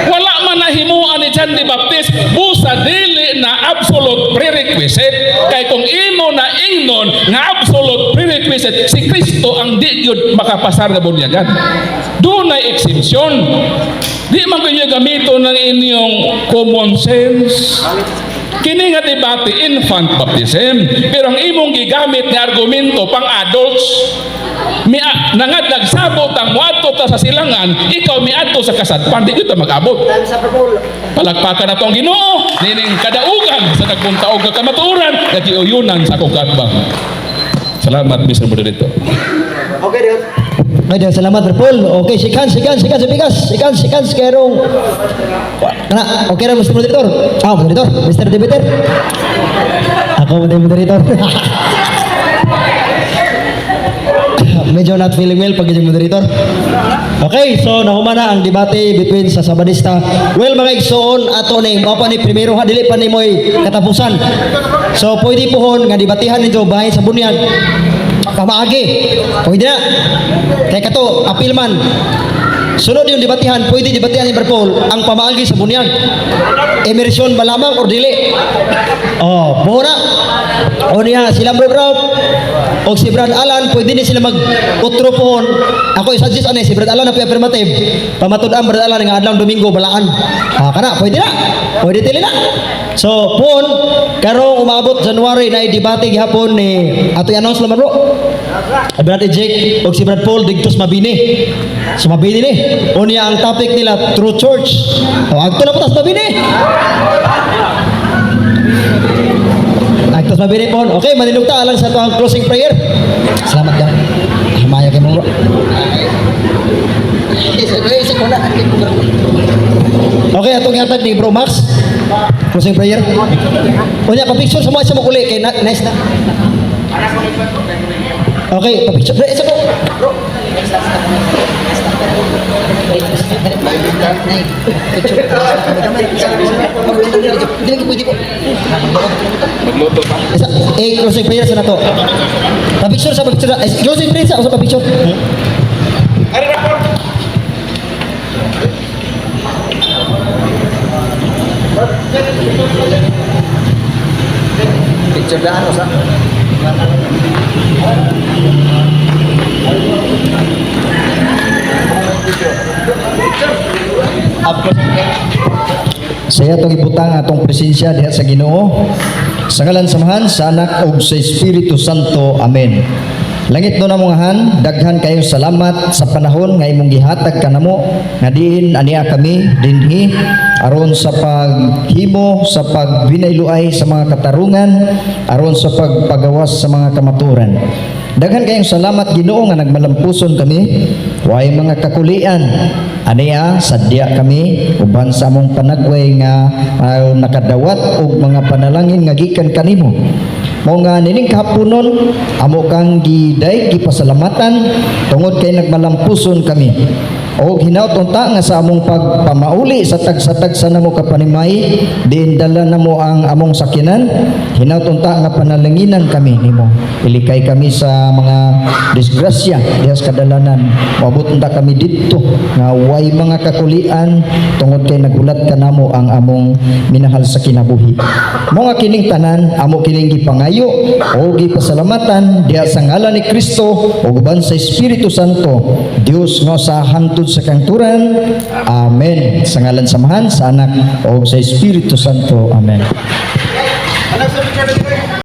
Wala man nahimuan ni John the Baptist busa dili na absolute prerequisite, kay kung imo na ingnon nga absolute prerequisite, si Kristo ang di gyud makapasar nga bunyagan. Dunay exemption. Di man kanyo gamito ng inyong common sense. Kini nga debate, infant baptism, pero ang imong gigamit nga argumento pang adults. Mi nangad nagsabot ang muadto ta sa silangan, ikaw miadto sa kasadpan, di kita mag-abot. Palakpakan nato ang Ginoo nining kadaugan sa nagbuntaog nga kamatuoran nga giuyunan sa akong kaatbang. Salamat, Mr. Moderator. Okay, Dion. Okay, Dion. Salamat, Brad Paul. Okay, sikan, sikan, sikan sa bigas. Sikan, sikan, kerong. Kana, okay ra, Mr. Moderator. Ah, Moderator, Mr. Debater. Ako, Moderator. Medyo not feeling well pag yung moderator. Okay, so nahuma na ang debate between sa Sabadista. Well, mga igsoon, ato ni mao pa ni primero ha, dili pa ni mo'y katapusan. So pwede pohon nga debatihan ninyo bahin sa bunyag. Pamaagi. Pwede na. Kay kato, apil man. Sunod yung debatihan, pwede debatihan ni Brad Paul ang pamaagi sa bunyag. Immersion ba lamang or dili? Oh, buo na. O niya, sila Bro Rob o si Brad Alan, pwede ni sila mag-utro pohon. Ako i-suggest ani si Brad Alan na affirmative. Pamatud-an Brad Alan nga adlaw Domingo balaan. Ah, kana pwede na. Pwede tili na. So, pohon karong umabot January na debate gihapon ni ato i-announce naman, bro. Brad Jake og si Brad Paul didto sa Mabini. Sa Mabini ni. Unya ang topic nila, True Church. O adto na po ta sa Mabini. Adto sa Mabini po. Okay, manindog ta alang sa atoang closing prayer. Salamat ka. Hamaya kay mo, bro. Okay, atong ihatag ni Bro Max. Closing prayer. Unya, pa-picture sa mga sa mukuli kay na, nice na. Okay, pa-picture. Pre, isa po. Bro. Magluto pa. Isa, eh, closing prayer sa nato. Pa-picture sa pa-picture. Eh, closing prayer sa pa-picture. Picture daan o sa? Sa atong ibutang atong presensya diha sa Ginoo. Sa ngalan sa Amahan, sa Anak ug sa Espiritu Santo. Amen. Langit no namong Amahan, daghan kayo salamat sa panahon nga imong gihatag kanamo nga diin ania kami dinhi aron sa paghimo sa pagbinayluay sa mga katarungan, aron sa pagpagawas sa mga kamaturan. Daghan kayong salamat, Ginoo, nga nagmalampuson kami, way mga kakulian. Ania sadya kami uban sa among panagway nga nakadawat og mga panalangin nga gikan kanimo. Mao nga nining kahaponon amo kang giday gipasalamatan tungod kay nagmalampuson kami. Og hinaut unta nga sa among pagpamauli sa tagsa-tagsa namo ka panimay, diin dala namo ang among sakyanan, hinaut unta nga panalanginan kami nimo. Ilikay kami sa mga disgrasya diha sa kadalanan. Moabot unta kami didto nga way mga kakulian tungod kay nagulat kanamo ang among minahal sa kinabuhi. Mao nga kining tanan amo kining gipangayo o gipasalamatan diha sa ngalan ni Kristo ug uban sa Espiritu Santo, Dios nga sa hangtod sa kangturan. Amen. Sa ngalan sa Amahan, sa Anak ug sa Espiritu Santo. Amen.